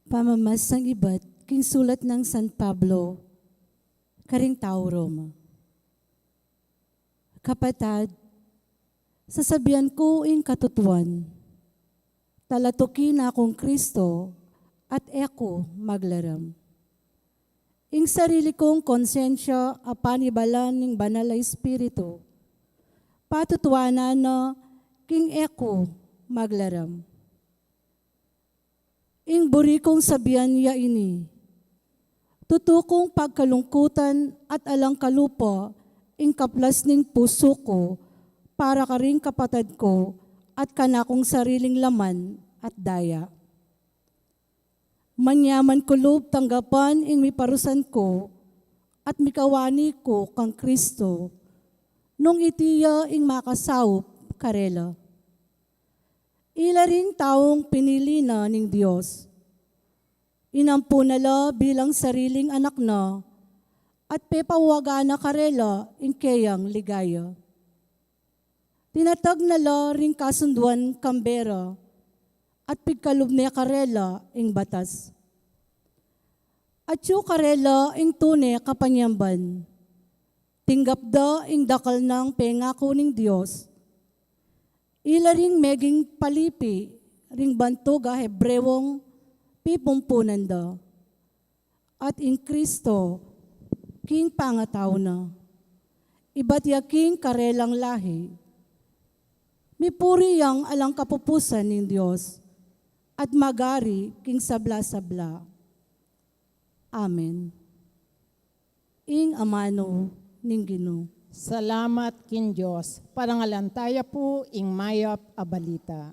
Pamamasang ibat king sulat nang San Pablo karing tau Roma. Kapatad, sasabian ku ing katutuan, talatuki na kung Kristo at e ku maglaram. Ing sarili kung konsensya a panibalan ning Banal a Espiritu, patutuanan na king e ku maglaram. Ing buri kung sabian ya ini, tutu kung pagkalungkutan at alang kalupa ing kaplas ning pusu ku para karing kapatad ku at kanakung sariling laman at daya. Manyaman ku lub tanggapan ing miparusan ku at mikawani ku kang Kristo, nung iti ya ing makasaup karela. Ila ring taung pinili na ning Dios. Inampu na la bilang sariling anak na, at pepawagan na karela ing keyang ligaya. Tinatag na la ring kasunduan kambe ra, at pigkalub ne karela ing batas. Atyu karela ing tune kapanyamban. Tinggap da ing dakal nang pengaku ning Dios. Ila ring meging palipi ring bantug a Hebreong pipumpunan da. At ing Kristo, king pangatau na, ibat ya king karelang lahi, mipuri yang alang kapupusan ning Dios, at magari king sabla-sabla. Amen. Ing amanu ning Ginu. Salamat king Dios. Parangalan taya pu ing mayap a balita.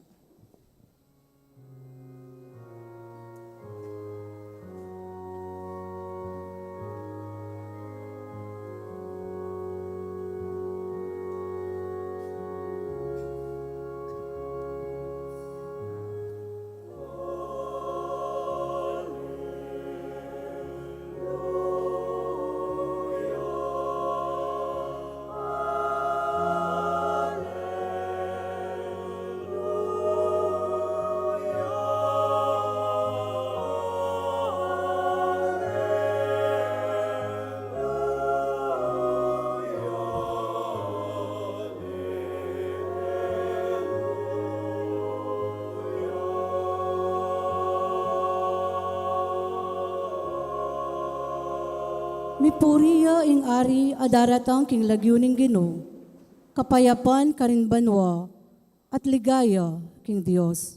Mipuri ya ing Ari a daratang king lagyu ning Ginu. Kapayapan karin banua at ligaya king Dios.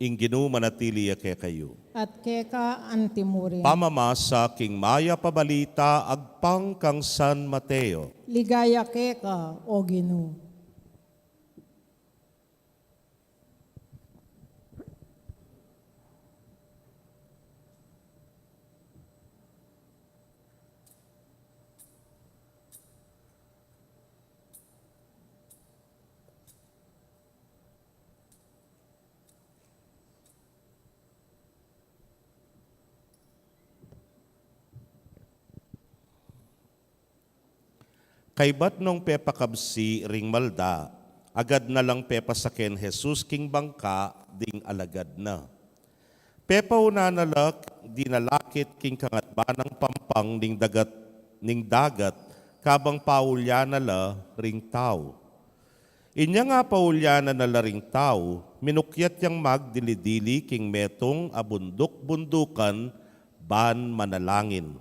Ing Ginu manatili ya kekayu. At keka antimurin. Pamamasa king Mayap a Balita agpang kang San Mateo. Ligaya keka, O Ginu. Kaybat nung pepakabsi ring malda, agad na lang pepasa ken Jesus king bangka ding alagad na. Pepauna na la dinalakit king kangatbanang pampang ning dagat, ning dagat, kabang paulya na la ring tau. Inya nga paulyanan na la ring tau, minukyat yang magdili-dili king metung a bunduk-bundukan ban manalangin.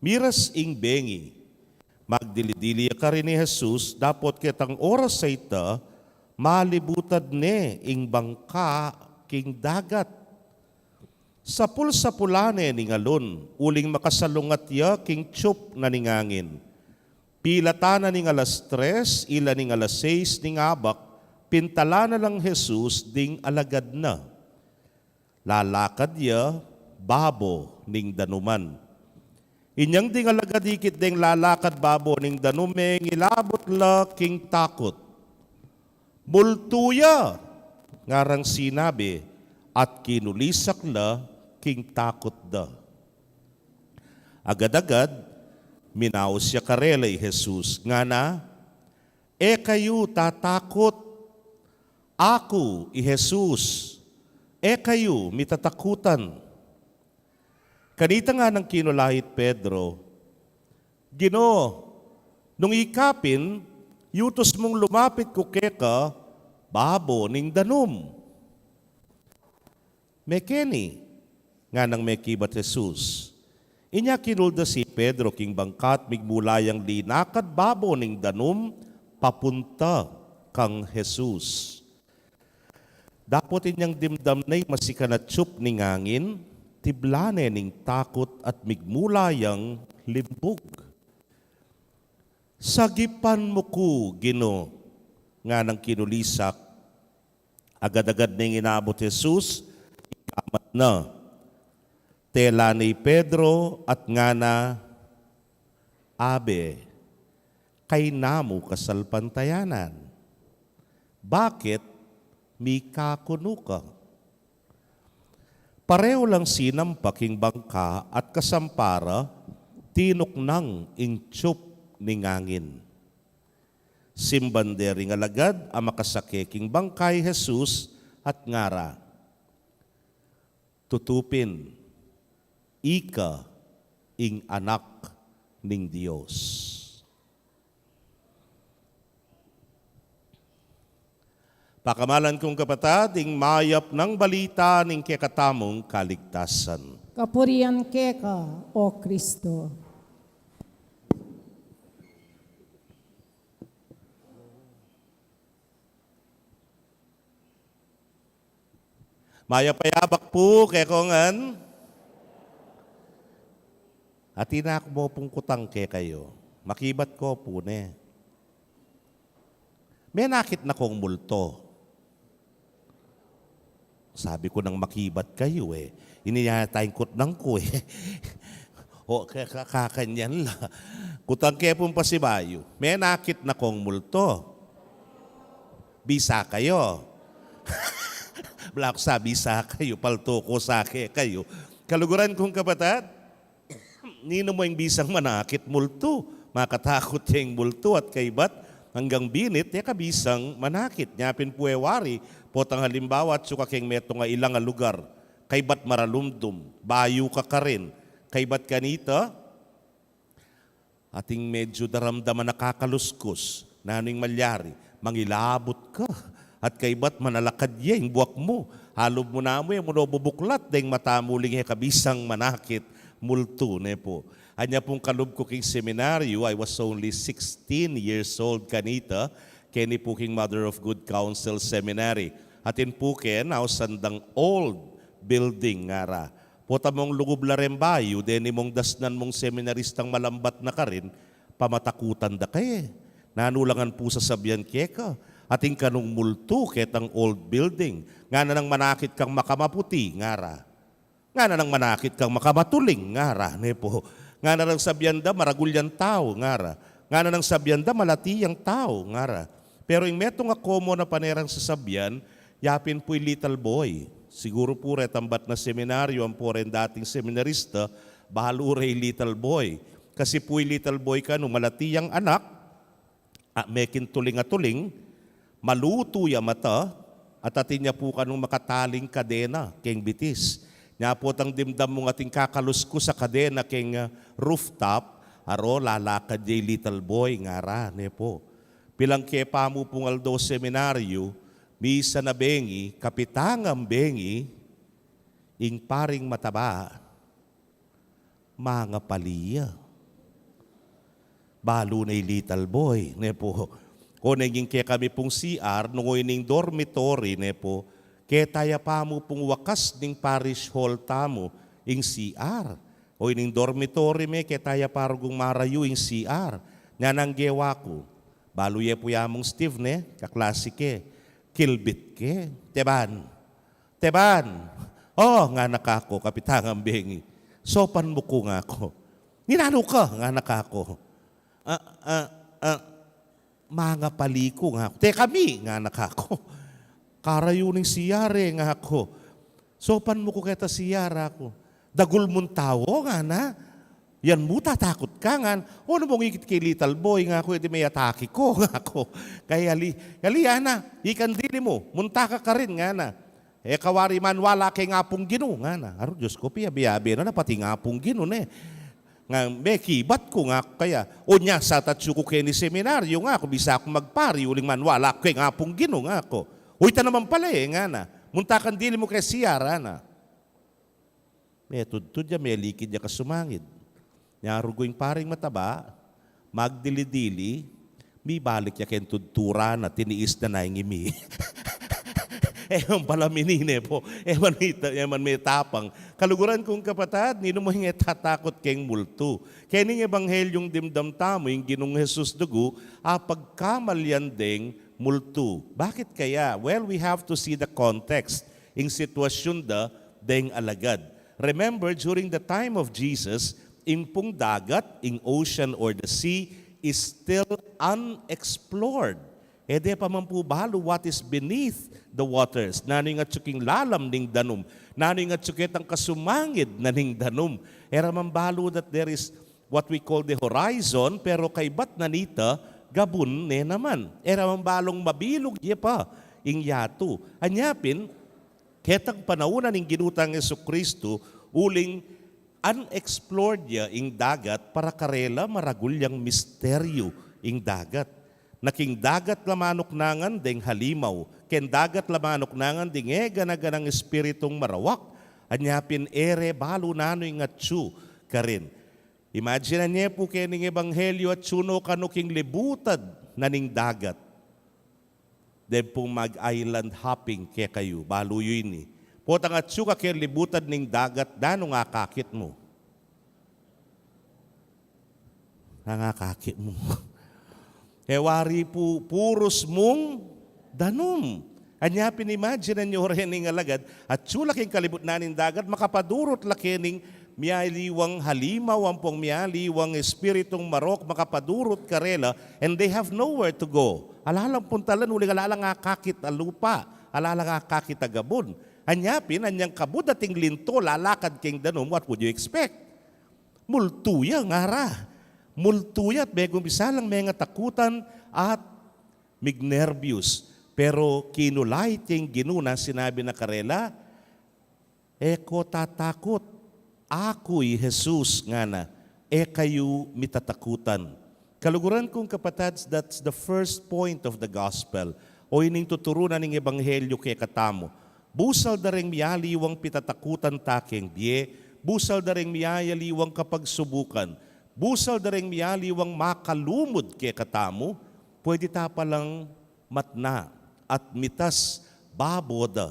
Miras ing bengi, magdili-dili ya karin i Jesus, dapot ketang oras a ita, malibutad ne ing bangka king dagat. Sapul-sapulan ne ning alun, uling makasalungat ya king tiyup na ning angin. Pilatan na ning alas tres, ila ning alas seis ning abak, pintalan na lang Jesus ding alagad na. Lalakad ya babo ning danuman. Inyang ding alagad ikit deng lalakad babo ning danum, e ngilabut la king takut. "Multu ya!" ngarang sinabi, at kinulisak la king takut da. Agad-agad, minaus ya karela i Jesus, ngana, "E kayu tatakut, aku i Jesus, e kayu mitatakutan." Kanita nganang kinulait Pedro, "Ginu, nung ika pin, yutus mung lumapit ku keka babo ning danum." "Mekeni," nganang mekibat Jesus. Inya kinuldas i Pedro king bangka at migmula yang linakad babo ning danum papunta kang Jesus. Dapot inyang dimdam ne ing masikan a tiyup ning angin, tibla ne ning takut at migmula yang limbug. "Sagipan mu ku, Ginu," nganang kinulisak. Agad-agad neng inabut i Jesus, ikamat na. Tela ne i Pedro at ngana, "Abe, kayna mu kasalpantayanan. Bakit mikakunu ka?" Pareho lang sinampa king bangka at kasampa ra, tinuknang ing tiyup ning angin. Simban de ring alagad a makasake king bangka i Jesus at ngara, "Tutu pin, ika ing Anak ning Dios." Pakamalan kung kapatad, ing mayap nang balita ning kekatamung kaligtasan. Kapurian keka, O Kristo. Mayap a yabak pu kekongan. Atin aku mu pung kutang kekayu. Makibat ko pu ne. Menakit na kong multo. Sabi ku nang makibat kayu e. Ini yata ing kutnang ku e. O, ka-, ka-, kakanyan la. Kutang ke pung pasibayu. Menakit na kong multo. Bisa kayu. Bala ku sa bisa kayu, palto ku sa kekayu. Kaluguran kung kapatad, ninu mu ing bisang manakit, multu. Makatakut ya ing multu at kaybat anggang binit, e ka bisang manakit. Nya pin pu e wari, potang halimbawa, atsu ka keng metung a ilang a lugar, kaybat maralumdum, bayu ka karin, kaybat kanita, ating medyu daramdaman a kakaluskus. Nanu ing malyari? Mangilabut ka. At kaybat manalakad ya ing buak mu. Alub mu namu e mu no bubuklat deng mata mu uling e ka bisang manakit, multu, ne pu. Anya pung kalub ku king seminaryo, I was only sixteen years old kanita, keni pu king Mother of Good Counsel Seminary. Atin pu ken ausan dang old building ngara. Pota mung lugub la reng bayu, deni mung dasnan mung seminaristang malambat na karin, pamatakutan da ka e. Nanu la ngan pu sasabian keka? Atin kanung multu ketang old building. Ngana nang manakit kang makamaputi, ngara. Ngana nang manakit kang makamatuling, ngara, ne pu. Ngana nang sabian da maragul yang tau, ngara. Ngana nang sabian da malati yang tau, ngara. Pero ing metung a komo na panerang sasabian, yapin pu i little boy. Siguru pu retang batna seminaryo ampo reng dating seminarista, balu re i little boy. Kasi pu i little boy kanu malati yang anak, a, mekin tuling a tuling, malutu ya mata, at atin ya pu kanung makataling kadena keng bitis. Nya potang dimdam mung atin kakaluskus a kadena keng, a, rooftop, aro lalakad ya i little boy, ngara, ne pu. Pilan ke pa mu pung aldo seminaryo, misa na bengi, kapitangan bengi, ing paring mataba, mangapali ya. Balu ne i little boy, ne pu. O neng ing kekami pung C R, nung o ining dormitory, ne pu, keta ya pa mu pung wakas ning parish hall tamu, ing C R. O ining dormitory me, keta ya pa rugung marayu ing C R. Nya nang gewa ku, balu ye pu ya mung Steve ne, kaklasi ke, kilbit ke, teban. Teban. O, ngana kaku, kapitangan bengi. Sopan mu ku, ngaku. Ninanu ka? Ngana kaku. A, a, a, mangapali ku, ngaku. Teka mi, ngana kaku. Karayu ning C R e, ngaku. Sopan mu ku keta C R, aku. Dagul mung tau, ngana. Yan mu tatakut ka, ngan. O, nu mung ikit ke little boy, ngaku, e di me atake ku, ngaku. Kaya ali, ali, ana, ikang dili mu, munta ka karin, ngana. E ka wari maniwala keng Apung Ginu, ngana. Aru, Dios ku, piabe-abe na, na pati ing Apung Ginu, ne. Ngan mekibat ku, ngaku, kaya. O nya, sa tatsu ku keni seminaryo, ngaku, bisa ku magpari uling maniwala ku keng Apung Ginu, ngaku. O ita naman pala e, ngana. Munta kang dili mu keng C R, ana. Metudtud ya, melikid ya kasumangid. Nya rugu ing paring mataba, magdili-dili, mibalik ya keng tudturan na, tiniis na na ing imi. E man pala minine pu, e man mita-, e man metapang. Kaluguran kung kapatad, ninu mu ing e tatakut keng multu? Keni ing ebanghelyo dimdam tamu, ing Ginung Jesus dugu, apagkamalian deng multu. Bakit kaya? Well, we have to see the context. Ing sitwasyun da deng alagad. Remember, during the time of Jesus, ing pung dagat, ing ocean or the sea, is still unexplored. E de pa man pu balu what is beneath the waters. Nanu ing atsu king lalam ning danum? Nanu ing atsu ketang kasumangid na ning danum? E ra man balu that there is what we call the horizon, pero kaybat na nita, gabun ne naman. E ra man balung mabilug ya pa ing yatu. Anya pin, ketang panaun na ning Ginu tang Jesucristo, uling unexplored ya ing dagat, para karela maragul yang misteryu ing dagat. Na king dagat la manuknangan deng halimaw, keng dagat la manuknangan ding e gana-ganang espiritung marawak, anya pin e re balu nanu ing atsu karin. Imagine ye pu kening ebanghelyo, atsu no kanu king libutad na ning dagat. Deng pung mag-island hopping kekayu, balu yu ini. Potang atsu ka keng libutad ning dagat, nanu ing akakit mu? Nanu ing akakit mu? E wari pu, purus mung danum. Anya pin, imagine yu reni ing alagad, atsu la king kalibut na ning dagat, makapadurut la keni ing mialiwang halimaw, ampong mialiwang espiritung marok, makapadurut karela, and they have nowhere to go. Ala lang puntalan, uling ala lang akakit a lupa, ala lang akakit a gabun. Anya pin, anyang kabud ating linto, lalakad king danum, what would you expect? Multu ya, ngara. Multu ya at megumpisa lang mengatakutan at mignerbyos. Pero kinulait ya ing Ginu, nang sinabi na karela, "E ko tatakut. Aku i Jesus," ngana. "E kayu mitatakutan." Kaluguran kung kapatad, that's the first point of the gospel. O ining tuturu na ning ebanghelyo kekatamu. Busal da reng mialiwang pitatakutan ta keng bie, busal da reng mialiwang kapagsubukan, busal da reng mialiwang makalumud kekatamu, pwede ta palang matna at mitas babo da.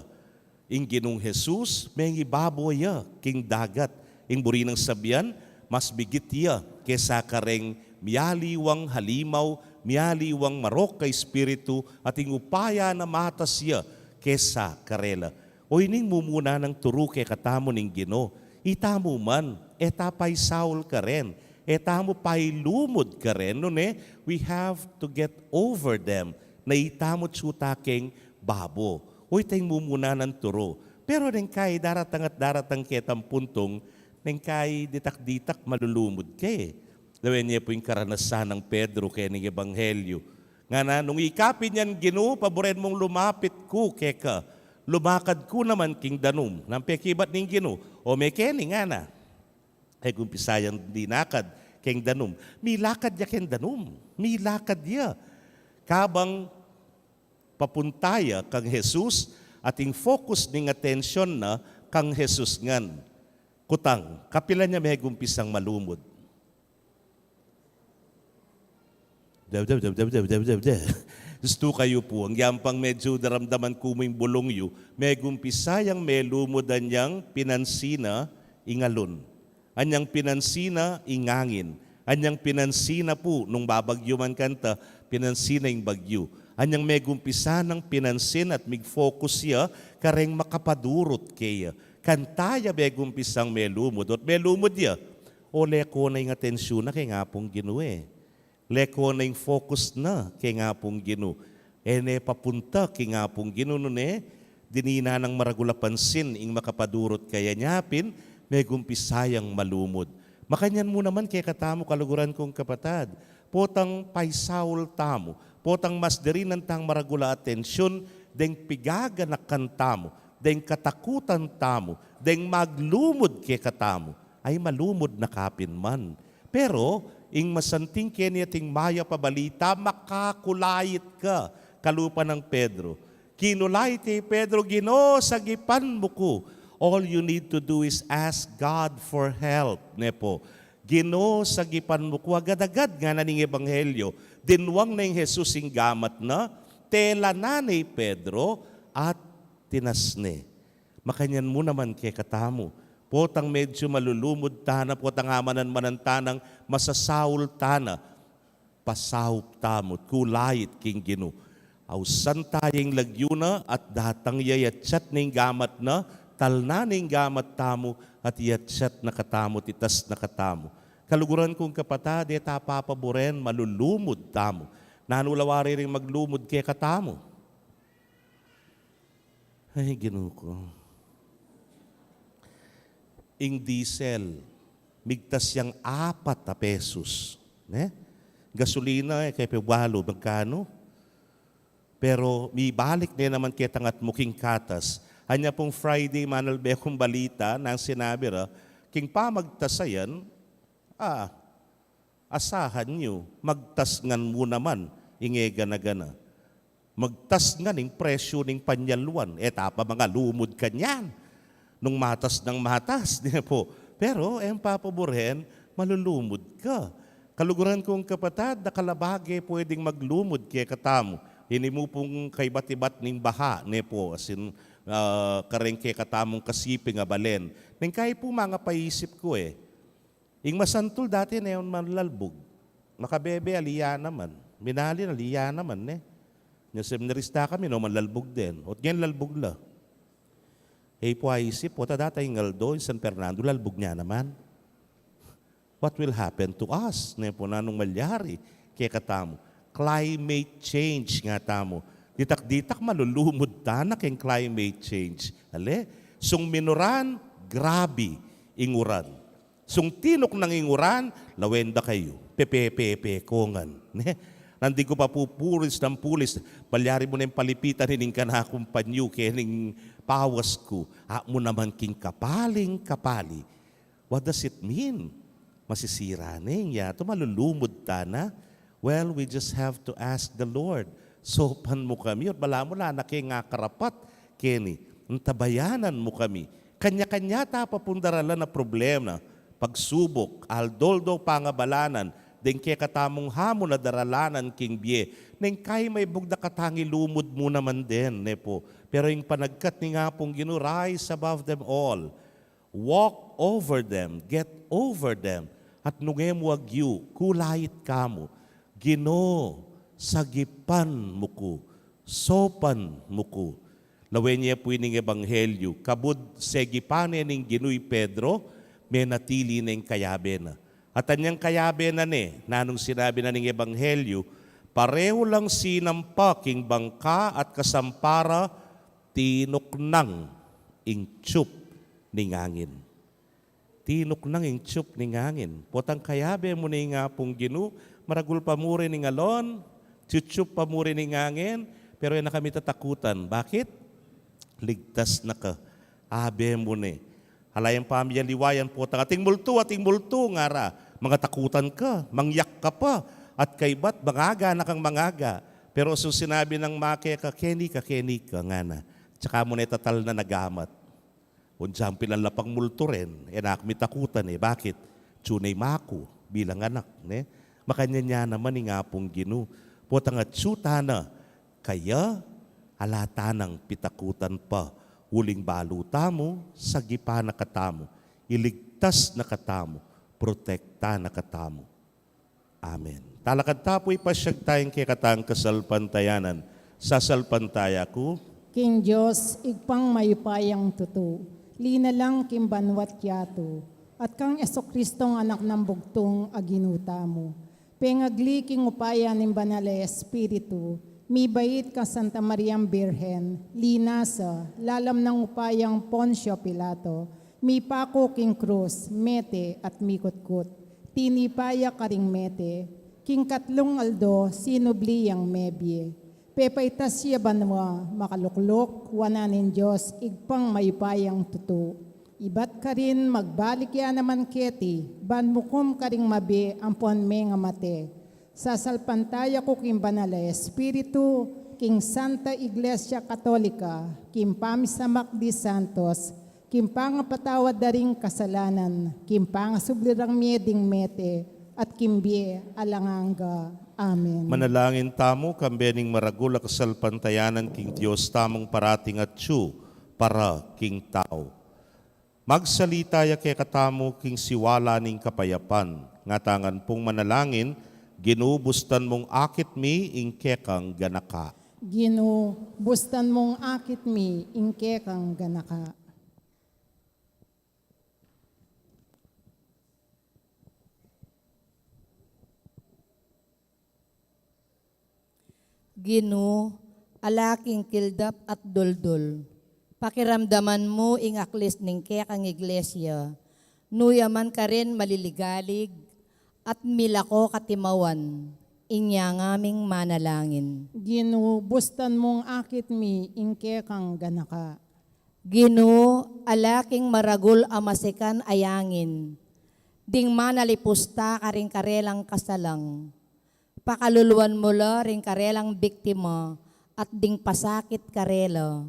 Ing Ginung Jesus, mengibabo ya king dagat. Ing buri nang sabian, mas bigit ya kesa kareng mialiwang halimaw, mialiwang marok a espiritu, at ing upaya na matas ya kesa karela. O ining mumuna nang turu kekatamu ning Ginu, itamu man, e ta paisaul karen, e tamu pailumud karen, nune, we have to get over them, na itamu atsu ta keng babo. O ita ing mumuna nang turu. Pero neng kai daratang at daratang ketang puntung, neng kai ditak-ditak malulumud ke. Lawen ye pu ing karanasan nang Pedro keni king ebanghelyo. Ngana, "Nung ika pin yan, Ginu, paburen mung lumapit ku keka, lumakad ku naman king danum." Nang pekibat ning Ginu, "O mekeni," ngana. E gumpisa yang dinakad keng danum. Milakad ya keng danum. Milakad ya. Kabang papunta ya kang Jesus, at ing focus ning atensyon na kang Jesus ngan. Kutang, kapilan ya megumpisang malumud? Dab, dab, dab, dab, dab, dab, dab, dab. Gustu kayu pu, agyang pang medyu daramdaman ku mu ing bulung yu, megumpisa yang melumud anyang pinansin na ing alun. Anyang pinansin na ing angin. Anyang pinansin na pu, nung babagyu man kanta, pinansin na ing bagyu. Anyang megumpisa nang pinansin at mig-focus ya kareng makapadurut keya. Kanta ya megumpisang melumud, at melumud ya. O leko na ing atensyon na keng Apung Ginu e. Leko na ing focus na keng Apung Ginu. E ne papunta keng Apung Ginu, nune, dininan nang maragul a pansin ing makapadurut kaya, nya pin megumpisa yang malumud. Makanyan mu naman kekatamu, kaluguran kung kapatad, potang paisaul tamu, potang mas dirinan tang maragul a atensyon deng pigaganakan tamu, deng katakutan tamu, deng maglumud kekatamu, ay malumud na ka pin man. Pero ing masanting keni ating mayap a balita, makakulait ka. Kalupa nang Pedro, kinulait ya i Pedro, "Ginu, sagipan mu ku." All you need to do is ask God for help, ne pu. "Ginu, sagipan mu ku agad-agad," ngana ning ebanghelyo. Dinwang na ning Jesus ing gamat na, tela na ne i Pedro, at tinas ne. Makanyan mu naman kekatamu, potang medyu malulumud tana, potang amanan-manan tanang masasaul tana, pasaup tamu, kulait king Ginu. Ausan ta ya ing lagyu na, at datang ya, iatsat na ing gamat na, talnan na ing gamat tamu, at iatsat na katamu, titas na katamu. Kaluguran kung kapatad, e ta papaburen malulumud tamu. Nanu la wari ring maglumud kekatamu? Ay, Ginu ku. Ing diesel, migtas yang apat a pesus, ne? Gasolina, e, kaya pe walu, magkanu? Pero mibalik ne naman ketang atmu king katas. Anya pung Friday, manalbe kung balita, nang sinabi ra, king pamagtas a yan, a, asahan yu, magtas ngan mu naman ing e gana-gana. Magtas ngan ing presyu ning panyalwan, e ta pa mangalumud kanyan. Nung matas nang matas, ne pu. Pero e mu papaburen malulumud ka. Kaluguran kung kapatad, dakal a bage pwedeng maglumud kekatamu. Ini mu pung kaibat-ibat ning baha, ne pu, asin, ah, kareng kekatamung kasiping a balen. Neng kai pu, mangapaisip ku e. Ing masantul dati ne manlalbug. Makabebe, ali ya naman. Minalin, ali ya naman, ne? Nya seminarista kami, no, manlalbug din. Ot ngan lalbug la. E pu aisip, ot a datang ing aldo, ing San Fernando, lalbug ne naman. What will happen to us? Ne pu, nanung malyari kekatamu? Climate change, ngatamu. Ditak-ditak malulumud tana keng climate change. Ale? Sung minuran, grabe ing uran. Sung tinuknang ing uran, lawen da kayu, pepepepe ko ngan. Ne? Nandin ku pa pu pulis nang pulis, malyari mu neng palipitan ining kanakung panyu keni ning pawas ku, a mu naman king kapaling-kapali. What does it mean? Masisira ne ing yatu, malulumud tana. Well, we just have to ask the Lord. Saupan mu kami, ot balamu la na keng akarapat keni, antabayanan mu kami. Kanya-kanya ta pa pung daralan a problema, pagsubuk, aldo-aldo pangabalanan, deng kekatamung hamon a daralanan king bie. Neng kaya maibug na katang ilumud mu naman din, ne pu. Pero ing panagkat ning Apung Ginu, rise above them all. Walk over them, get over them, at nung e mu agyu, kulait ka mu, Ginu, sagipan mu ku, saupan mu ku. Lawen ye pu ining ebanghelyu, kabud segipan ne ning Ginu i Pedro, menatili neng kayabe na. At anyang kayabe na ne, nanung sinabi na ning ebanghelyu, parehu lang sinampa king bangka at kasampara, tinuknang ing tiyup ning angin. Tinuknang ing tiyup ning angin. Potang kayabe mu ne ing Apung Ginu, maragul pa mu rin ing alon, tiyutiyup pa mu rin ing angin, pero e na kami tatakutan. Bakit? Ligtas na ka. Abe mu ne. Ala yang pamiyaliwayan, potang ating multu, ating multu, ngara. Mangatakutan ka, mangyak ka pa, at kaybat, mangaga na kang mangaga. Pero sung sinabi nang make ka, keni ka, keni ka, ngana. Tsaka mu ne tatalnan a gamat. Ondiang pilan la pang multu rin, e na kami takutan e. Bakit? Atyu ne maku bilang anak, ne? Makanyan ya naman ing Apung Ginu. Potang atyu tana kaya, ala tanang pitakutan pa. Uling balu tamu, sagipan na katamu, iligtas na katamu, protektan na katamu. Amen. Talakad ta pu, ipasyag taya ing kekatang kasalpantayanan. Sasalpantaya ku king Dios, Ibpang mayupayang tutu, linalang king banua't yatu, at kang Jesucristong Anak nang bugtung a Ginu tamu, pengagli king upaya ning Banal a Espiritu, mibait kang Santa Mariang Birhen, linasa lalam nang upayang Poncio Pilato, mipaku king krus, mete at mikutkut. Tinipa ya karing mete, king katlung aldo sinubli yang mebie. Pepaitas ya banua, makalukluk wanan ning Dios Ibpang mayupayang tutu. Ibat karin magbalik ya naman keti, ban mukum karing mabie ampon mengamate. Sasalpantaya ku king Banal a Espiritu, king Santa Iglesia Katolika, king pamisamak di santos, king pangapatawad da ring kasalanan, king pangasubli rang mie ding mete, at king bie alang angga. Amen. Manalangin tamu, kambe ning maragul a kasalpantayanan king Dios tamung parating atyu para king tau. Magsalita ya kekatamu king siwala ning kapayapan. Ngatamu ngan pung manalangin, Ginu, bustan mung akit mi ing kekang ganaka. Ginu, bustan mung akit mi ing kekang ganaka. Ginu, ala king kildap at duldul, pakiramdaman mu ing aklis ning kekang iglesia, nu ya man karin maliligalig at milako katimawan, inya ngaming manalangin. Ginu, bustan mung akit mi ing kekang ganaka. Ginu, ala king maragul a masikan a yangin, ding manalipusta karing karelang kasalang, pakaluluan mu la ring karelang biktima at ding pasakit karela,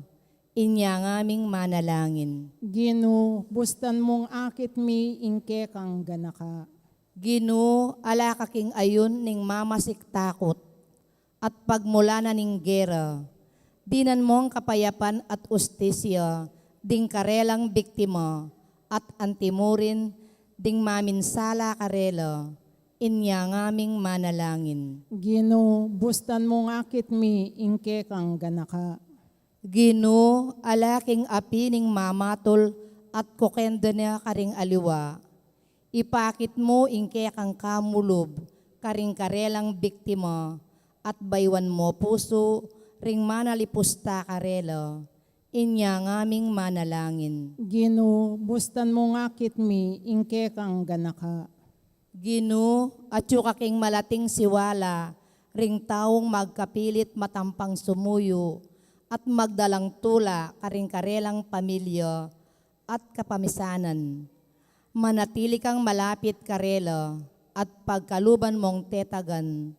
inya ngaming manalangin. Ginu, bustan mung akit mi ing kekang ganaka. Ginu, ala ka king ayun ning mamasik takut at pagmulanan ning gera, dinan mung kapayapan at ustisya ding karelang biktima at antimurin ding maminsala karela, Inya ngaming manalangin. Ginu, bustan mung akit mi ing kekang ganaka. Ginu, ala king api ning mamatul at kukenda na karing aliwa. Ipakit mu ing kekang kamulub karing karelang biktima, at bayuan mu pusu ring manalipusta karela. Inya ngaming manalangin. Ginu, bustan mung akit mi ing kekang ganaka. Ginu, atyu ka king malating siwala ring taung magkapilit matampang sumuyu at magdalang tula karing karelang pamilya at kapamisanan. Manatili kang malapit karela at pagkaluban mung tetagan.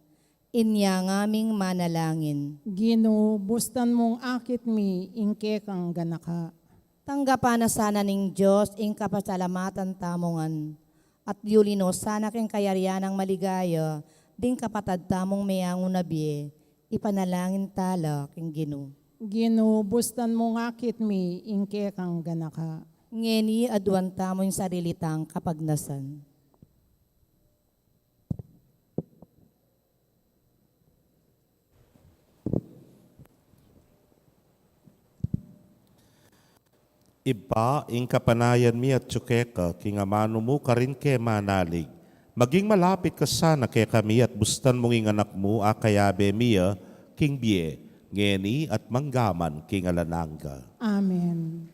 Inya ngaming manalangin. Ginu, bustan mung akit mi ing kekang ganaka. Tanggapan na sana ning Dios ing kapasalamatan tamu ngan, at yuli no sana king kayarian nang maligaya ding kapatad tamung meangu na bie. Ipanalangin tala king Ginu. Ginu, bustan mung akit mi ing kekang ganaka. Ngeni aduan tamu ing sarili tang kapagnasan. Ibpa, ing kapanayan mi atyu keka king amanu mu karin ke manalig. Maging malapit ka sana kekami at bustan mung ing anak mu a kayabe mi ya king bie, ngeni at manggaman king alang angga. Amen.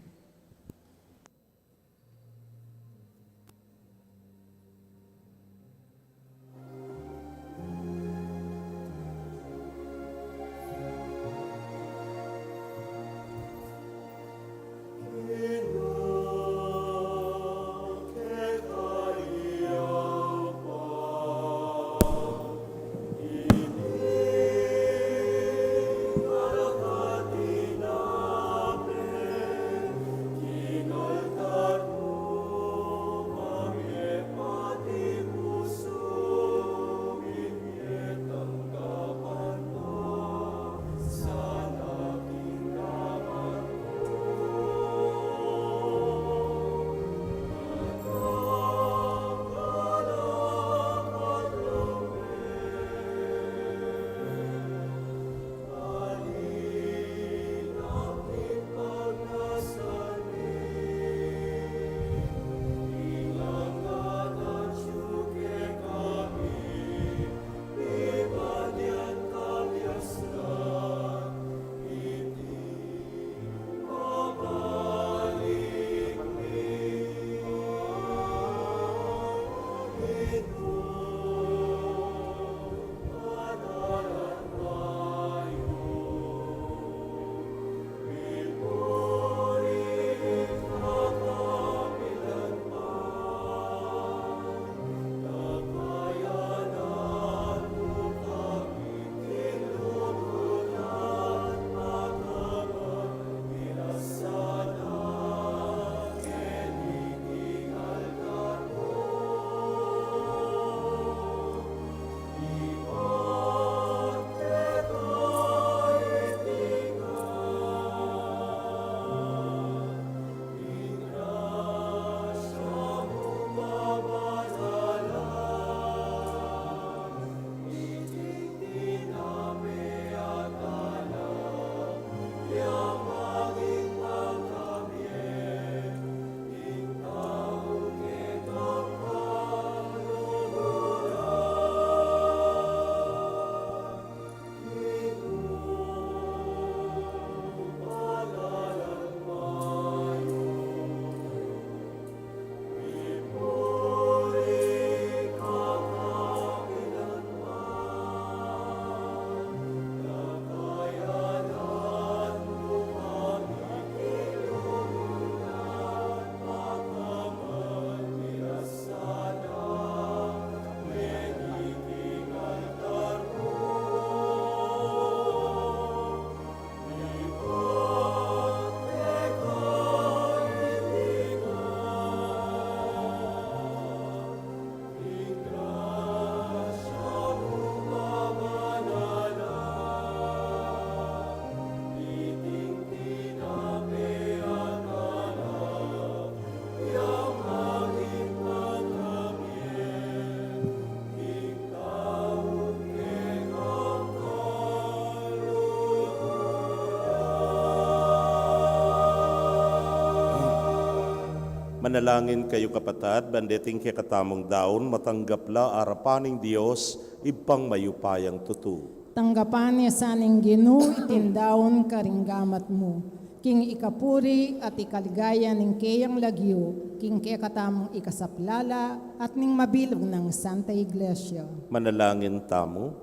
Manalangin kayu, kapatad, ban deting kekatamung daun matanggap la arapan ning Dios, Ibpang mayupayang tutu. Tanggapan ne sa ning Ginu iting daun karing gamat mu, king ikapuri at ikaligaya ning keyang lagyu, king kekatamung ikasaplala at ning mabilug nang Santa Iglesia. Manalangin tamu.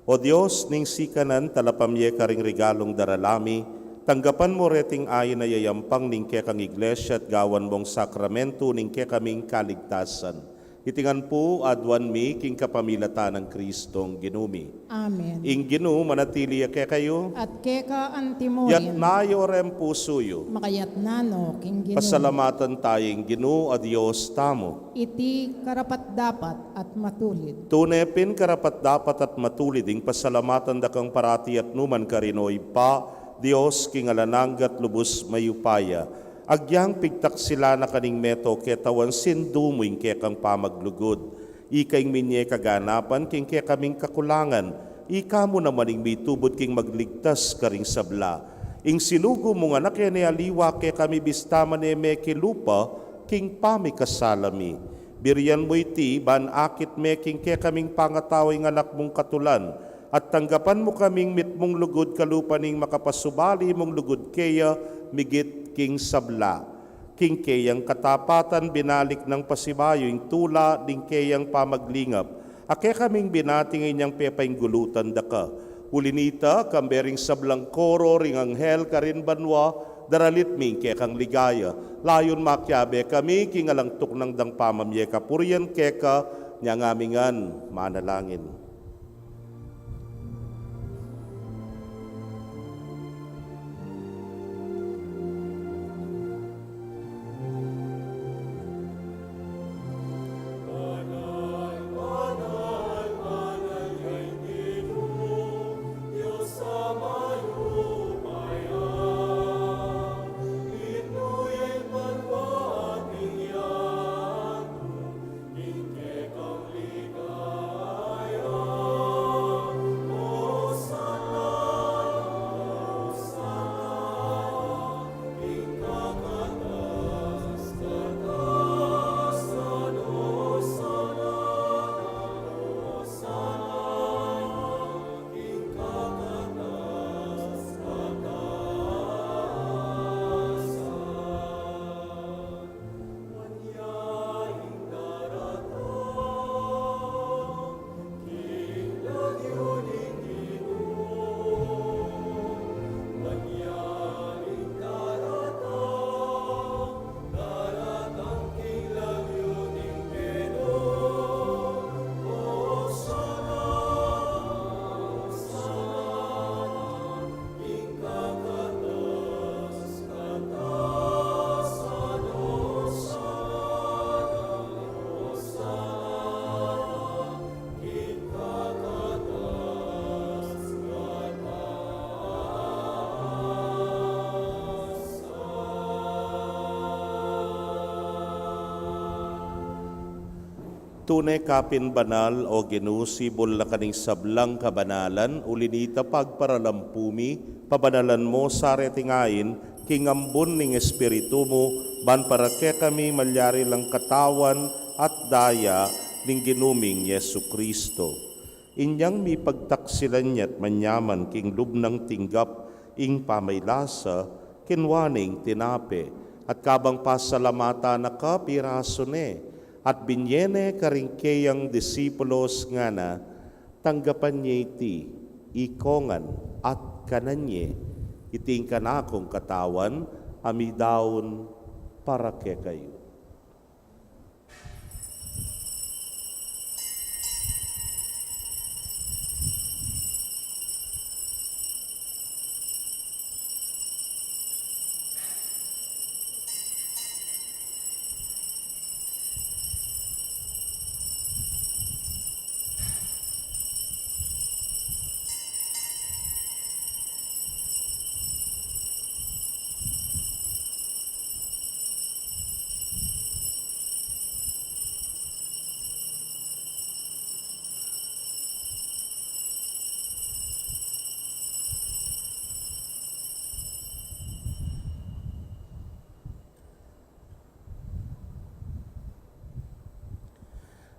O Dios, ning sikanan talapamye karing regalung darala mi, tanggapan mu reting ain a yayampang ning kekang Iglesia at gawan mung sakramentu ning kekaming kaligtasan. Iti ngan pu aduan mi king kapamilatan nang Kristong Ginu mi. Amen. Ing Ginu manatili ya kekayu. At keka antimurin. Yatna yu reng pusu yu. Makayatna no king Ginu. Pasalamatan taya ing Ginu a Dios tamu. Iti karapat-dapat at matulid. Tune pin karapat-dapat at matulid ing pasalamatan da kang parati at nukarin man, O Ibpa, Dios king alang angga at lubus mayupaya. Agyang pigtaksilan na ka ning meto ketawan sindu mu ing kekang pamaglugud. Ika ing minye kaganapan king kekaming kakulangan, ika mu naman ing mitubud king magligtas karing sabla. Ing sinugu mung Anak e ne aliwa kekami bista man e mekilupa king pamikasala mi. Birian mu iti ban akit me king kekaming pangatau ing Anak mung katulan, at tanggapan mu kaming mitmung lugud kalupa ning makapasubali mung lugud keya migit king sabla. King keyang katapatan binalik nang pasibayu ing tula ning keyang pamaglingap, a kekaming binati inyang pepainggulutan da ka. Uli nita, kambe ring sablang koro ring anghel karin banua, daralit mi ing kekang ligaya. Layun makiabe kami king alang tuknang dang pamamye kapurian keka, inya ngan mi ngan manalangin. Tune ka pin banal, O Ginu, sibul na ka ning sablang kabanalan, uli nita pagparalampu mi, pabanalan mo sa reting ain, king ambun ning Espiritu mu, ban para kekami malyari lang katawan at daya ning Ginu ming Jesucristo. Inyang mipagtaksilan ya't manyaman king lub nang tinggap ing pamailasa, kinua ne ing tinape, at kabang pasalamatan na ka, pirasu ne, at binye ne karing keyang disipulos ngana, tanggapan ye iti, ikongan, at kanan ye, iti ing kanakung katawan, a midaun para kekayu.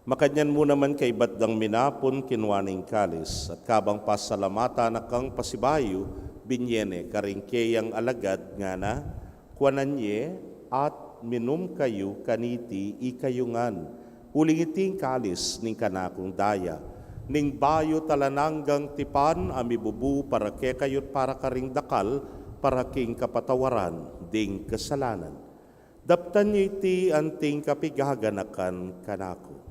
Makanyan mu naman kaibat dang minapun, kinua ne ing kalis, at kabang pasalamatan na kang pasibayu, binye ne karing keyang alagad, ngana: Kuanan ye at minum kayu kaniti ikayu ngan, uling iti ing kalis ning kanakung daya, ning bayu't alang anggang tipan, a mibubu para kekayu't para karing dakal, para king kapatawaran ding kasalanan. Daptan ye iti anting kapigaganakan kanaku.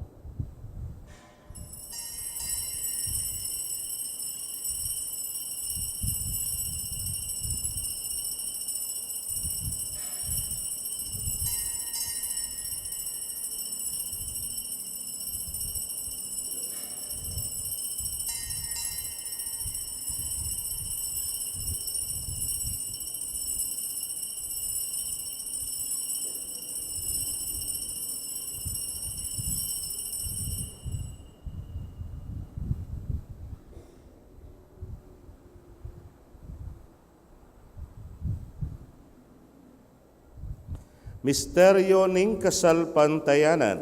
Misteryo ning kasalpantayanan.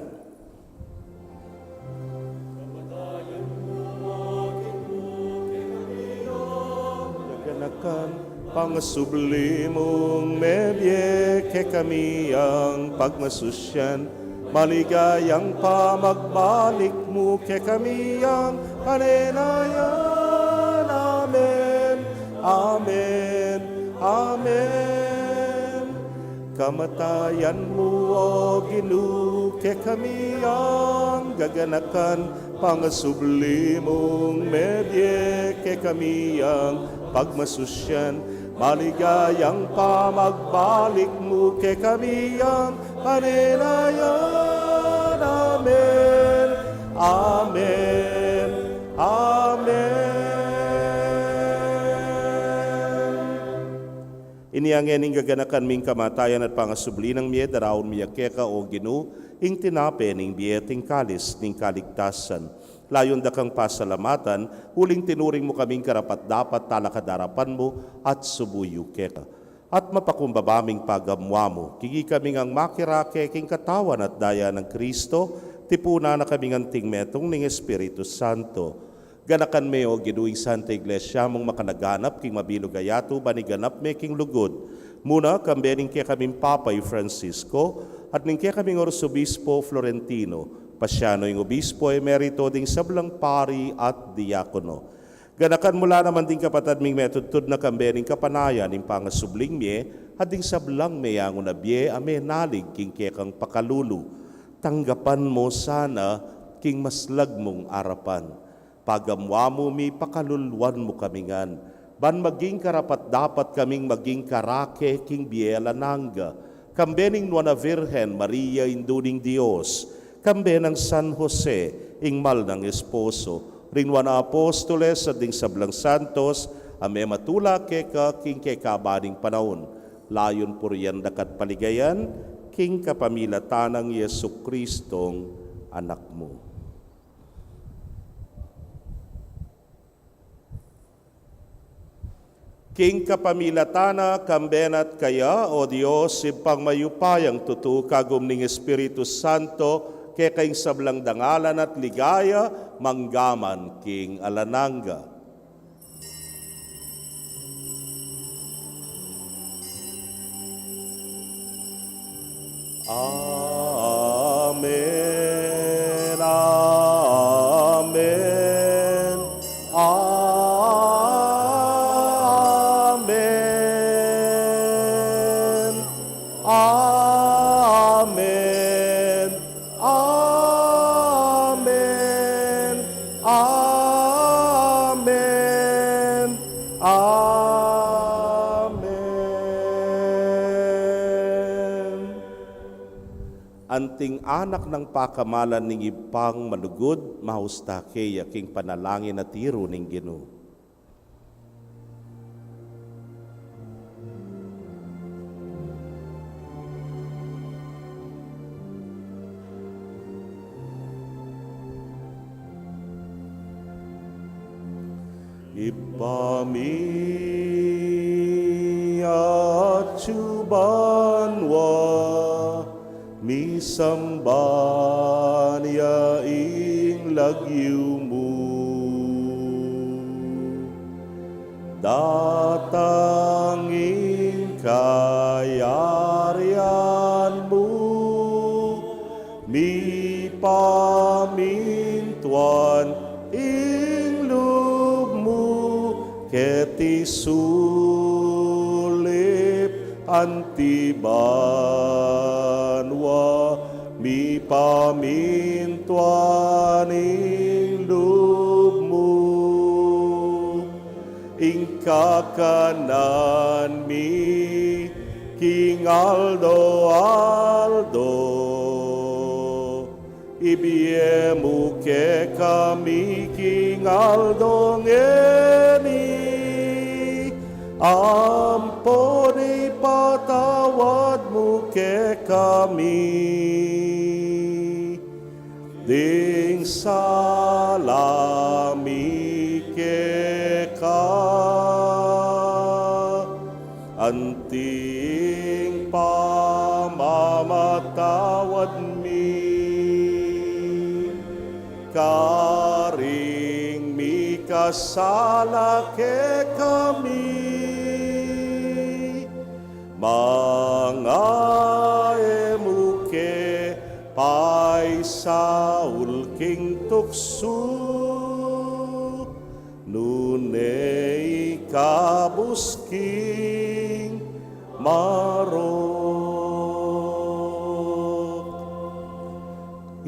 Gaganakan, pangasubli mung mebie kekami yang pagmasusyan, maligayang pamagbalik mu kekami yang panenayan. Amen. Amen. Amen. Kamatayan mu, O Ginu, kekami yang gaganakan, pangasubli mung mebie kekami yang pagmasusyan, maligayang pamagbalik mu kekami yang panenayan. Amen. Amen. Amen. Inya ngeni ing gaganakan ming kamatayan at pangasubli nang mie, daraun mi ya keka, O Ginu, ing tinape ning bie at ing kalis ning kaligtasan. Layun da kang pasalamatan, uling tinuring mu kaming karapat-dapat talakad arapan mu at subuyu keka. At mapakumbaba ming pagamuan mu, king ikami ngang makirake king katawan at daya nang Kristo, tipunan na kaming anting metung ning Espiritu Santo. Ganakan me, O Ginu, ing Santa Iglesia mung makalaganap king mabilug a yatu, ban iganap me king lugud mu na, kambe ning kekaming Papa i Francisco at ning kekaming Arsobispo Florentino, Paciano ing Obispo Emerito, ding sablang pari at diakono. Ganakan mu la naman ding kapatad ming metudtud na kambe ning kapanayan ning pangasubling mie at ding sablang meyangu na bie a menalig king kekang pakalulu. Tanggapan mu sana king maslag mung arapan. Pagamuan mu mi, pakaluluan mu kami ngan, ban maging karapat-dapat kaming maging karake king bie alang angga, kambe ning Nuan a Virgen Maria, Indu ning Dios, kambe nang San Jose, ing mal nang esposo, ring Nuan a Apostoles at ding sablang santos a mematula keka king kekaban ning panaun, layun purian daka't paligayan, king kapamilatan nang Jesucristong Anak mu. King kapamilatan na, kambe na't kaya, O Dios, Ibpang mayupayang tutu, kagum ning Espiritu Santo, keka ing sablang dangalan at ligaya, mangga man king alang angga. Amen. Amen. Amen. Amen. Amen. Amen. Amen. Anting anak nang pakamalan ning Ibpang malugud, mausta keya king panalangin a tiru ning Ginu. Ibpa mi atsu banua, misamban ing lagyu mu. Datang ing kayarian mu, mipamintuan ing lub mu, keti sulip anti banua, mipamintuan ing lub mu. Ing kakanan mi king aldo-aldo, ibie mu kekami king aldo ngeni, ampon ipatawad mu kekami ding sala mi keka, anti ing pamamatawad mi karing mikasala kekami, manga e mu ke paisaul king tuksu, nune ikabus king marok.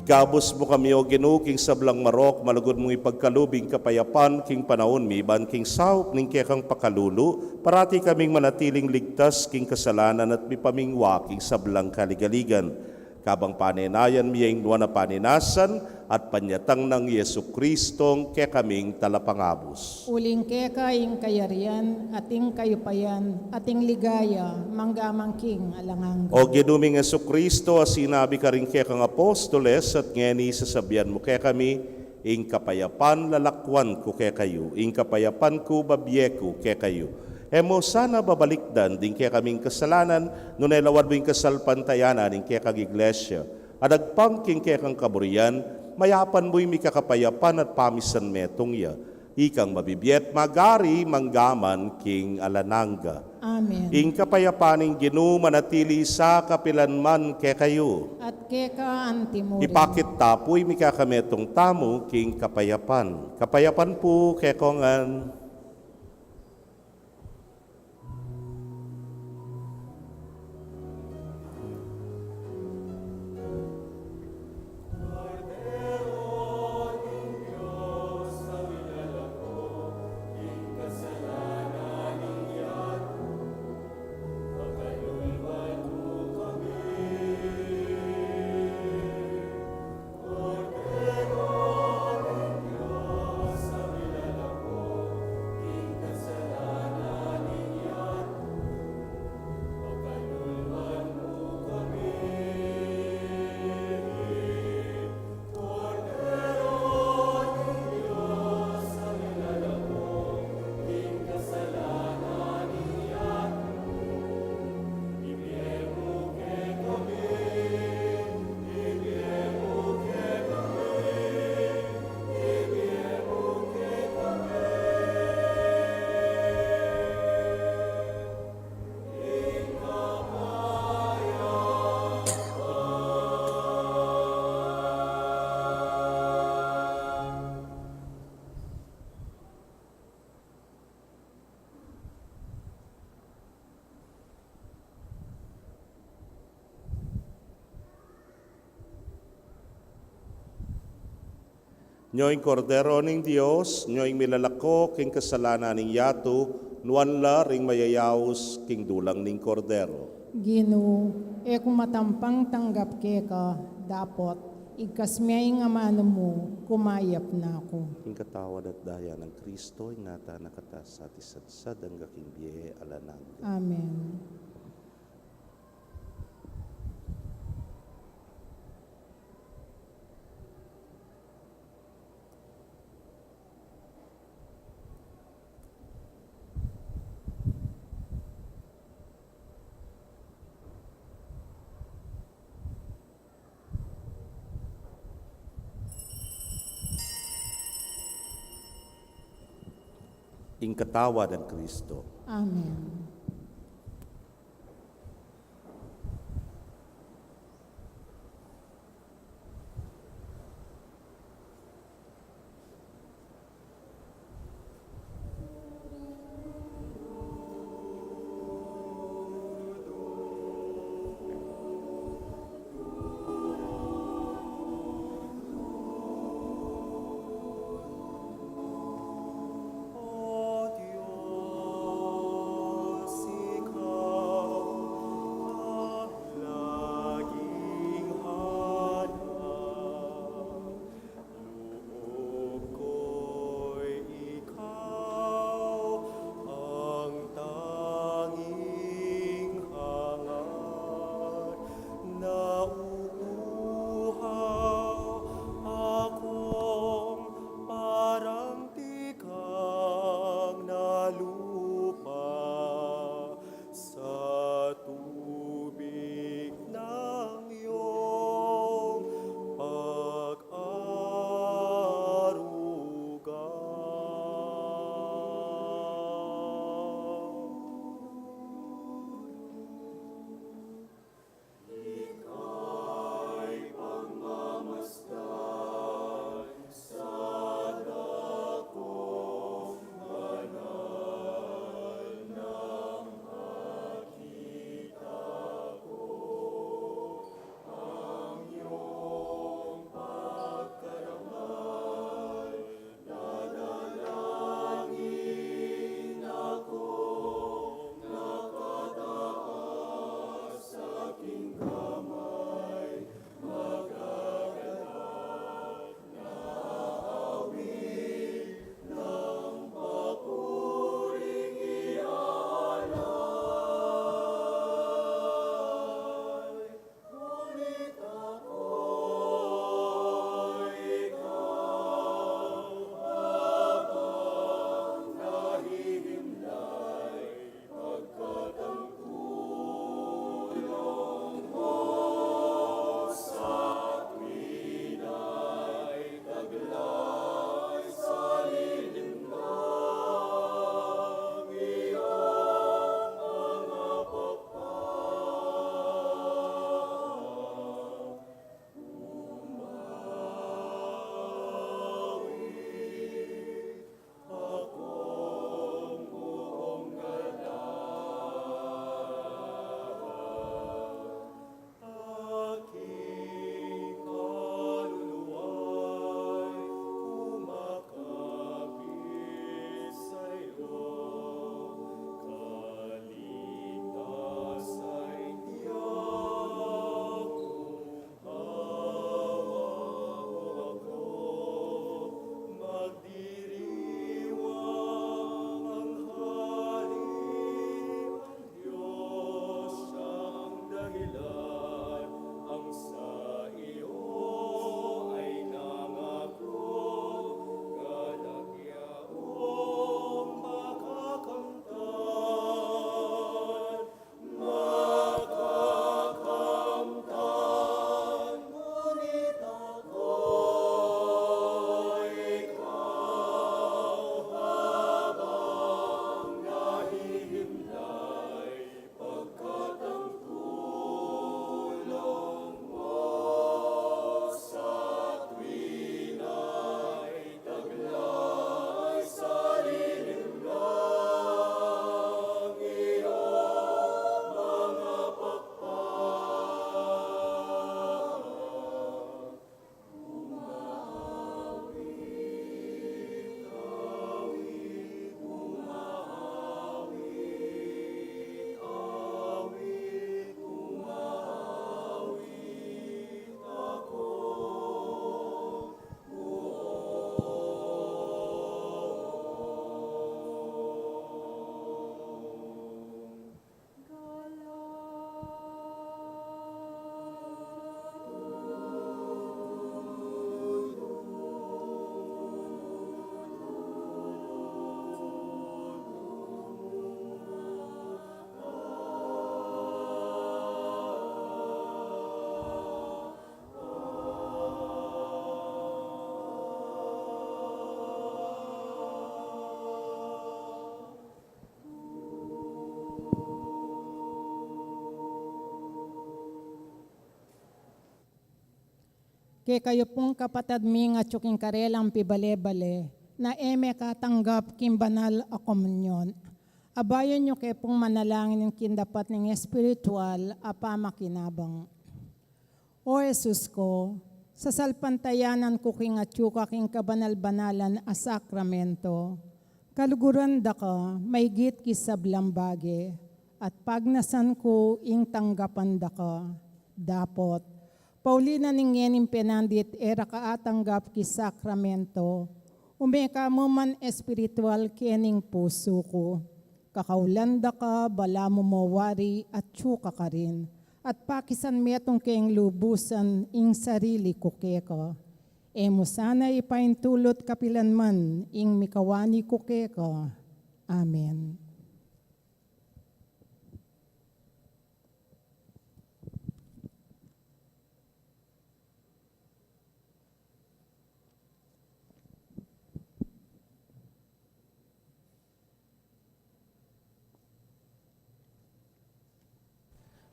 Ikabus mu kami, O Ginu, king sablang marok, malugud mung ipagkalub ing kapayapan king panaun mi, ban king saup ning kekang pakalulu, parati kaming manatiling ligtas king kasalanan at mipamingwa king sablang kaligaligan. Kabang panenayan mi ing nuan a paninasan at panyatang nang Jesucristong kekaming Talapangabus. Uling keka ing kayarian, at ing kayupayan, at ing ligaya, mangga man king alang angga. O Ginu ming Jesucristo, a sinabi karing kekang apostoles, at ngeni sasabian mu kekami, ing kapayapan lalakwan ku kekayu, ing kapayapan ku babie ku kekayu. E mu sana babalikdan ding kekaming kasalanan, nune lawad mu ing kasalpantayanan ning kekang Iglesia. At agpang king kekang kaburian, mayapan mu ing mikakapayapan at pamisan metung ya. Ikang mabibie at magari mangga man king alang angga. Amen. Ing kapayapan ning Ginu manatili sa kapilan man kekayu. At keka anti mu rin. Ipakit ta pu ing mikakametung tamu king kapayapan. Kapayapan pu kekongan. Nyo ing Kordero ning Dios, nyo ing milalako king kasalanan ning yatu, nuan la ring mayayaus king dulang ning Kordero. Ginu, e ku matampang tanggap keka, dapot igkas me ing amanu mu, kumayap na ku. Ing katawan at daya nang Kristo, ingatan na kata sa at isadsad angga king bie alang angga. Amen. Ing katawan nang Kristo. Amen. Kekayu pung kapatad ming atyu king karelang pibale-bale, na e mekatanggap king banal a komunyon. Abayan yu ke pung manalangin king dapat ning espiritual a pamakinabang. O Jesus ko, sasalpantayanan ku king atyu ka king kabanal-banalan a sakramento. Kaluguran da ka, maygit ki sablang bage, at pagnasan ku ing tanggapan da ka. Dapot, pauli na ning ngening penandit e ra ka atanggap ki sakramento, ume ka mu man espiritual kening pusu ku. Kakaulan da ka, balamu mo wari atyu ka karin, at pakisan metung keng lubusan ing sarili ku keka. E mu sana ipaintulut kapilan man ing mikawani ku keka. Amen.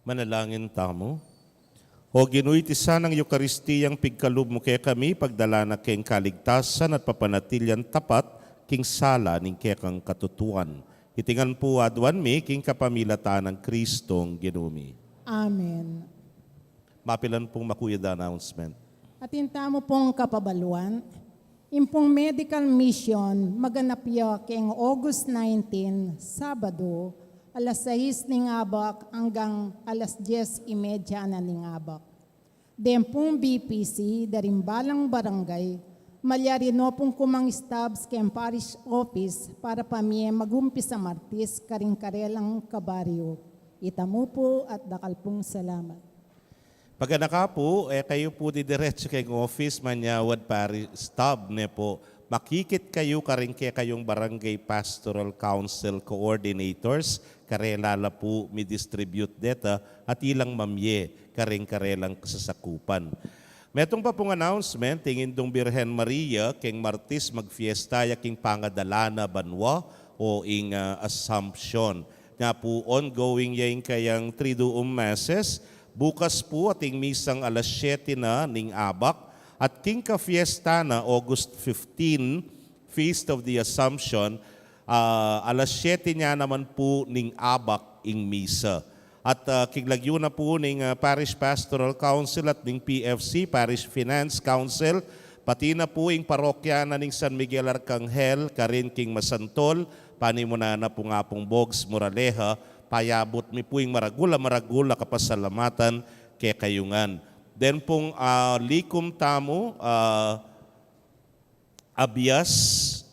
Manalangin tamu. O Ginu, iti sanang Eukaristiyang pigkalub mu kekami, pagdala na keng kaligtasan at papanatilian tapat king sala ning kekang katutuan. Iti ngan pu aduan mi king kapamilatan nang Kristong Ginu mi. Amen. Mapilan pung makuyad a announcement? Atin tamu pung kapabaluan, ing pung medical mission maganap ya keng August nineteen, Sabado, alas sais ning abak anggang alas dies y media na ning abak. Deng pung B P C, da ring balang barangay, malyari no pung kumang stabs keng parish office para pamie magumpisa Martis karing karelang kabaryu. Ita mu pu at dakal pung salamat. Paganaka pu, e kayu pu didiretsu keng office, manyawad parish stab ne pu. Makikit kayu karing kekayung barangay pastoral council coordinators, karela la pu mi-distribute deta at ilang mamie karing karelang kasasakupan. Metung pa pung announcement, ing Indung Birhen Maria keng Martis magfiesta ya king pangadala na banua o ing, ah, Assumption. Nya pu ongoing ya ing kayang Triduum Masses. Bukas pu ating misang alas siyete na ning abak at king kafiesta na August fifteen, Feast of the Assumption, ah, alas siyete nya naman pu ning abak ing misa. At, ah, king lagyu na pu ning, ah, Parish Pastoral Council at ning P F C, Parish Finance Council, pati na pu ing parokya na ning San Miguel Arcangel karin king Masantol, panimunan na pu nang Apung Bogs Moraleja, payabut mi pu ing maragul a maragul a kapasalamatan kekayu ngan. Then pung, ah, likum tamu, ah, abias,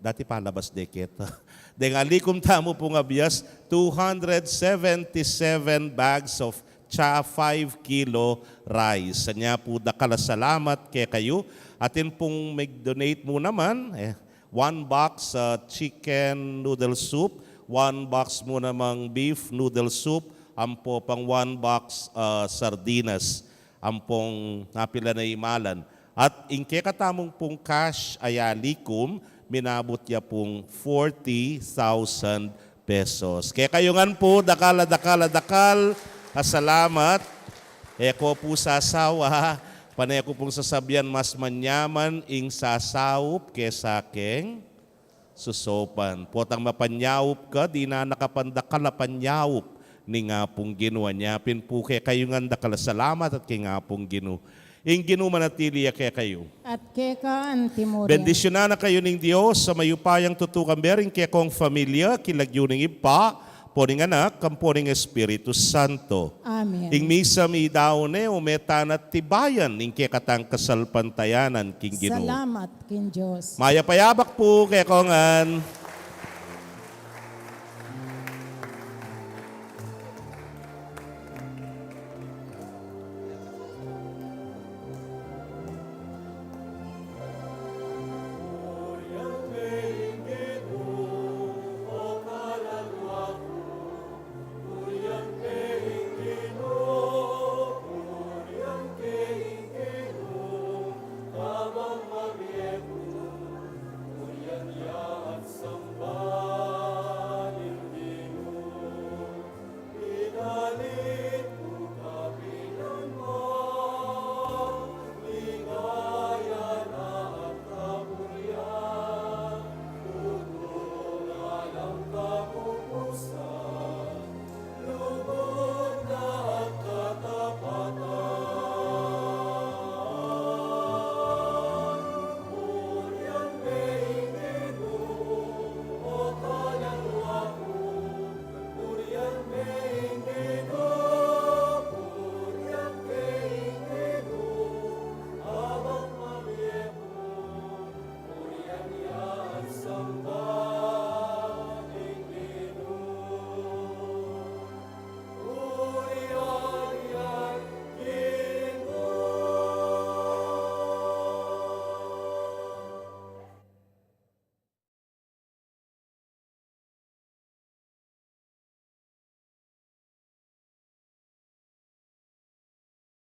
dati palabas de keta. Deng alikum tamu pung abias, two hundred seventy-seven bags of cha, five kilo rice. Anya pu dakal a salamat kekayu. Atin pung mag-donate mu naman, eh, one box, ah, chicken noodle soup, one box mu namang beef noodle soup, ampo pang one box, ah, sardinas. Ampong napila na imalan. At ing kekatamung pung cash a yalikum, minabut ya pung forty thousand pesos. Kekayu ngan pu, dakal a dakal a dakal a salamat. E ko pu sasawa, pane ku pung sasabian mas manyaman ing sasaup kesa keng susupan. Potang mapanyaup ka, dinan na ka pang dakal a panyaup ning Apung Ginu. Anya pin pu kekayu ngan dakal a salamat at king Apung Ginu. Ing Ginu manatili ya kekayu. At keka antimurin. Bendisyunan na kayu ning Dios a mayupayang tutukan, bering kekong familia, king lagyu ning Ibpa, ampo ning Anak, ampo ning Espiritu Santo. Amen. Ing misa mi daun ne, ume tana tibayan ing kekatang kasalpantayanan king Ginu. Salamat king Dios. Mayap a abak pu kekongan.